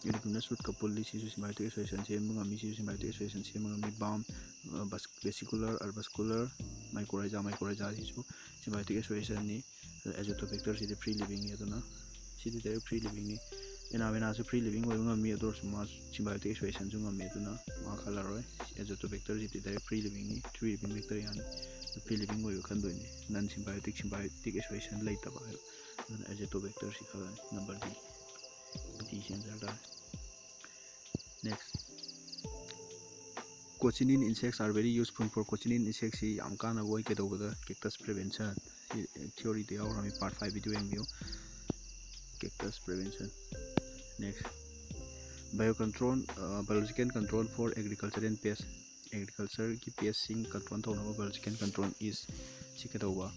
ꯂꯦꯒꯨꯃꯤꯅꯁ ꯔꯨꯠꯀ ꯄꯨꯜꯂꯤ꯫ ꯁꯤꯁꯨ ꯁꯤꯝꯕꯥꯏꯑꯣꯇꯤꯛ ꯑꯦꯁꯣꯁꯤꯌꯦꯁꯟ ꯁꯦꯝꯕ ꯉꯝꯃꯤ꯫ ꯁꯤꯁꯨ ꯁꯤꯝꯕꯥꯏꯑꯣꯇꯤꯛ ꯑꯦꯁꯣꯁꯤꯌꯦꯁꯟ ꯁꯦꯝꯕ ꯉꯝꯃꯤ꯫ ꯕꯥꯝ, ꯑ, ꯕꯁ-, ꯕꯦꯁꯤꯀꯨꯂꯔ, ꯑꯔꯕꯁꯀꯨꯂꯔ, ꯃꯥꯏꯀꯣꯔꯥꯏꯖꯥ, ꯃꯥꯏꯀꯣꯔꯥꯏꯖꯥꯁꯤꯁꯨ ꯁꯤꯝꯕꯥꯏꯑꯣꯇꯤꯛ ꯑꯦꯁꯣꯁꯤꯌꯦꯁꯟꯅꯤ꯫ ꯑꯦꯖꯣꯇꯣꯕꯦꯛꯇꯔꯁꯤꯗꯤ ꯐ꯭ꯔꯤ ꯂꯤꯚꯤꯡꯅꯤ꯫ ꯑꯗꯨꯅ ꯁꯤꯗꯤ ꯗꯥꯏꯔꯦꯛ ꯐ꯭ꯔꯤ ꯂꯤꯚꯤꯡꯅꯤ꯫ ꯑꯦꯅꯥꯕꯦꯅꯥꯁꯨ ꯐ꯭ꯔꯤ ꯂꯤꯚꯤꯡ ꯑꯣꯏꯕ ꯉꯝꯃꯤ, ꯑꯗꯨ ꯑꯣꯏꯔꯁꯨ ꯃꯥꯁꯨ ꯁꯤꯝꯕꯥꯏꯑꯣꯇꯤꯛ ꯑꯦꯁꯣꯁꯤꯌꯦꯁꯟꯁꯨ ꯉꯝꯃꯤ꯫ ꯑꯗꯨꯅ ꯃꯥ ꯈꯜꯂꯔꯣꯏ꯫ ꯑꯦꯖꯣꯇꯣꯕꯦꯛꯇꯔꯁꯤꯗꯤ ꯗꯥꯏꯔꯦꯛ ꯐ꯭ꯔꯤ ꯂꯤꯚꯤꯡꯅꯤ, ꯐ꯭ꯔꯤ ꯂꯤꯚꯤꯡ ꯕꯦꯛꯇꯔꯤꯌꯥꯅꯤ꯫ ꯐ꯭ꯔꯤ ꯂꯤꯚꯤꯡ ꯑꯣꯏꯕ ꯈꯟꯗꯣꯏꯅꯤ꯫ ꯅꯟ ꯁꯤꯝꯕꯥꯏꯑꯣꯇꯤꯛ, ꯁꯤꯝꯕꯥꯏꯑꯣꯇꯤꯛ ꯑꯦꯁꯣꯁꯤꯌꯦꯁꯟ ꯂꯩꯇꯕ ꯍꯥꯏꯕ꯫ ꯑꯗꯨꯅ ꯑꯦꯖꯣꯇꯣꯕꯦꯛꯇꯔꯁꯤ ꯈꯜꯂꯅꯤ꯫ ꯅꯝꯕꯔ ꯗꯤ, ꯗꯤ ꯁꯤ ꯑꯟꯁꯔ ꯇꯥꯔꯦ꯫ Cochineal insects are very useful for cochineal insects ꯁꯤ ꯌꯥꯝ ꯀꯥꯟꯅꯕ ꯑꯣꯏ ꯀꯩꯗꯧꯕꯗ? Cactus prevention ꯁꯤ theory ꯗ ꯌꯥꯎꯔꯝꯃꯤ, part five video ꯌꯦꯡꯕꯤꯌꯨ꯫ Cactus prevention. Next, biocontrol, uh, biological control for agriculture and pest. Agriculture ꯒꯤ pest ꯁꯤꯡ control ꯇꯧꯅꯕ biological control is ꯁꯤ ꯀꯩꯗꯧꯕ?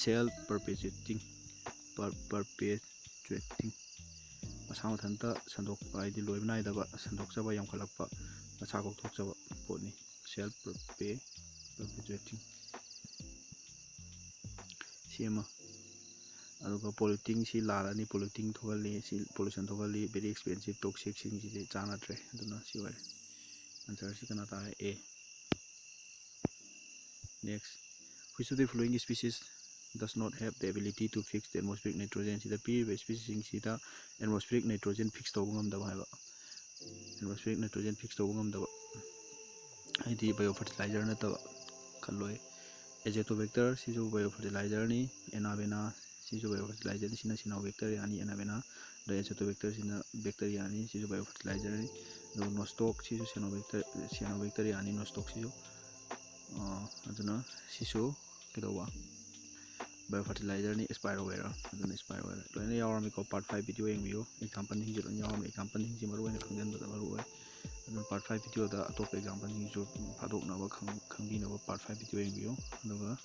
Self perpetuating, per- perpetuating, ꯃꯁꯥ ꯃꯊꯟꯇ ꯁꯟꯗꯣꯛ ꯍꯥꯏꯗꯤ ꯂꯣꯏꯕ ꯅꯥꯏꯗꯕ ꯁꯟꯗꯣꯛꯆꯕ, ꯌꯥꯝꯈꯠꯂꯛꯄ, ꯃꯁꯥ ꯀꯣꯛꯊꯣꯛꯆꯕ ꯄꯣꯠꯅꯤ꯫ Self perpetuating ꯁꯤ ꯑꯃ꯫ ꯑꯗꯨꯒ polluting ꯁꯤ ꯂꯥꯜꯂꯅꯤ, polluting ꯊꯣꯛꯍꯜꯂꯤ, ꯁꯤ pollution ꯊꯣꯛꯍꯜꯂꯤ, very expensive toxic ꯁꯤꯡꯁꯤꯗꯤ ꯆꯥꯟꯅꯗ꯭ꯔꯦ꯫ ꯑꯗꯨꯅ ꯁꯤ ꯑꯣꯏꯔꯦ꯫ Answer ꯁꯤ ꯀꯅꯥ ꯇꯥꯔꯦ? A. Next, which of the following species does not have the ability to fix the atmospheric nitrogen? ꯁꯤꯗ ꯄꯤꯔꯤꯕ species ꯁꯤꯡꯁꯤꯗ atmospheric nitrogen fix ꯇꯧꯕ ꯉꯝꯗꯕ ꯍꯥꯏꯕ꯫ Atmospheric nitrogen fix ꯇꯧꯕ ꯉꯝꯗꯕ ꯍꯥꯏꯗꯤ biofertilizer ꯅꯠꯇꯕ ꯈꯜꯂꯣꯏ꯫ Azotobacter ꯁꯤꯁꯨ biofertilizer ꯅꯤ꯫ Avena ꯁꯤꯁꯨ biofertilizer ꯅꯤ꯫ ꯁꯤꯅ cyanobacteria ꯅꯤ, Avena꯫ ꯑꯗ Azotobacter ꯁꯤꯅ bacteria ꯅꯤ꯫ ꯁꯤꯁꯨ biofertilizer ꯅꯤ꯫ ꯑꯗꯨꯒ Nostoc ꯁꯤꯁꯨ cyanobacter- cyanobacteria ꯅꯤ, Nostoc ꯁꯤꯁꯨ꯫ ꯑ, ꯑꯗꯨꯅ ꯁꯤꯁꯨ ꯀꯩꯗꯧꯕ? Biofertilizer ꯅꯤ, Spirogyra꯫ ꯑꯗꯨꯅ Spirogyra ꯂꯣꯏꯅ ꯌꯥꯎꯔꯝꯃꯤꯀꯣ꯫ Part five video ꯌꯦꯡꯕꯤꯌꯨ꯫ Example ꯁꯤꯡꯁꯦ ꯂꯣꯏꯅ ꯌꯥꯎꯔꯝꯃꯤ꯫ Example ꯁꯤꯡꯁꯦ ꯃꯔꯨ ꯑꯣꯏꯅ ꯈꯪꯖꯤꯟꯕꯗ ꯃꯔꯨ ꯑꯣꯏ꯫ ꯑꯗꯨꯅ part five video ꯗ ꯑꯇꯣꯞꯄ example ꯁꯤꯡꯁꯨ ꯐꯥꯗꯣꯛꯅꯕ ꯈꯪ- ꯈꯪꯕꯤꯅꯕ part five video ꯌꯦꯡꯕꯤꯌꯨ꯫ ꯑꯗꯨꯒ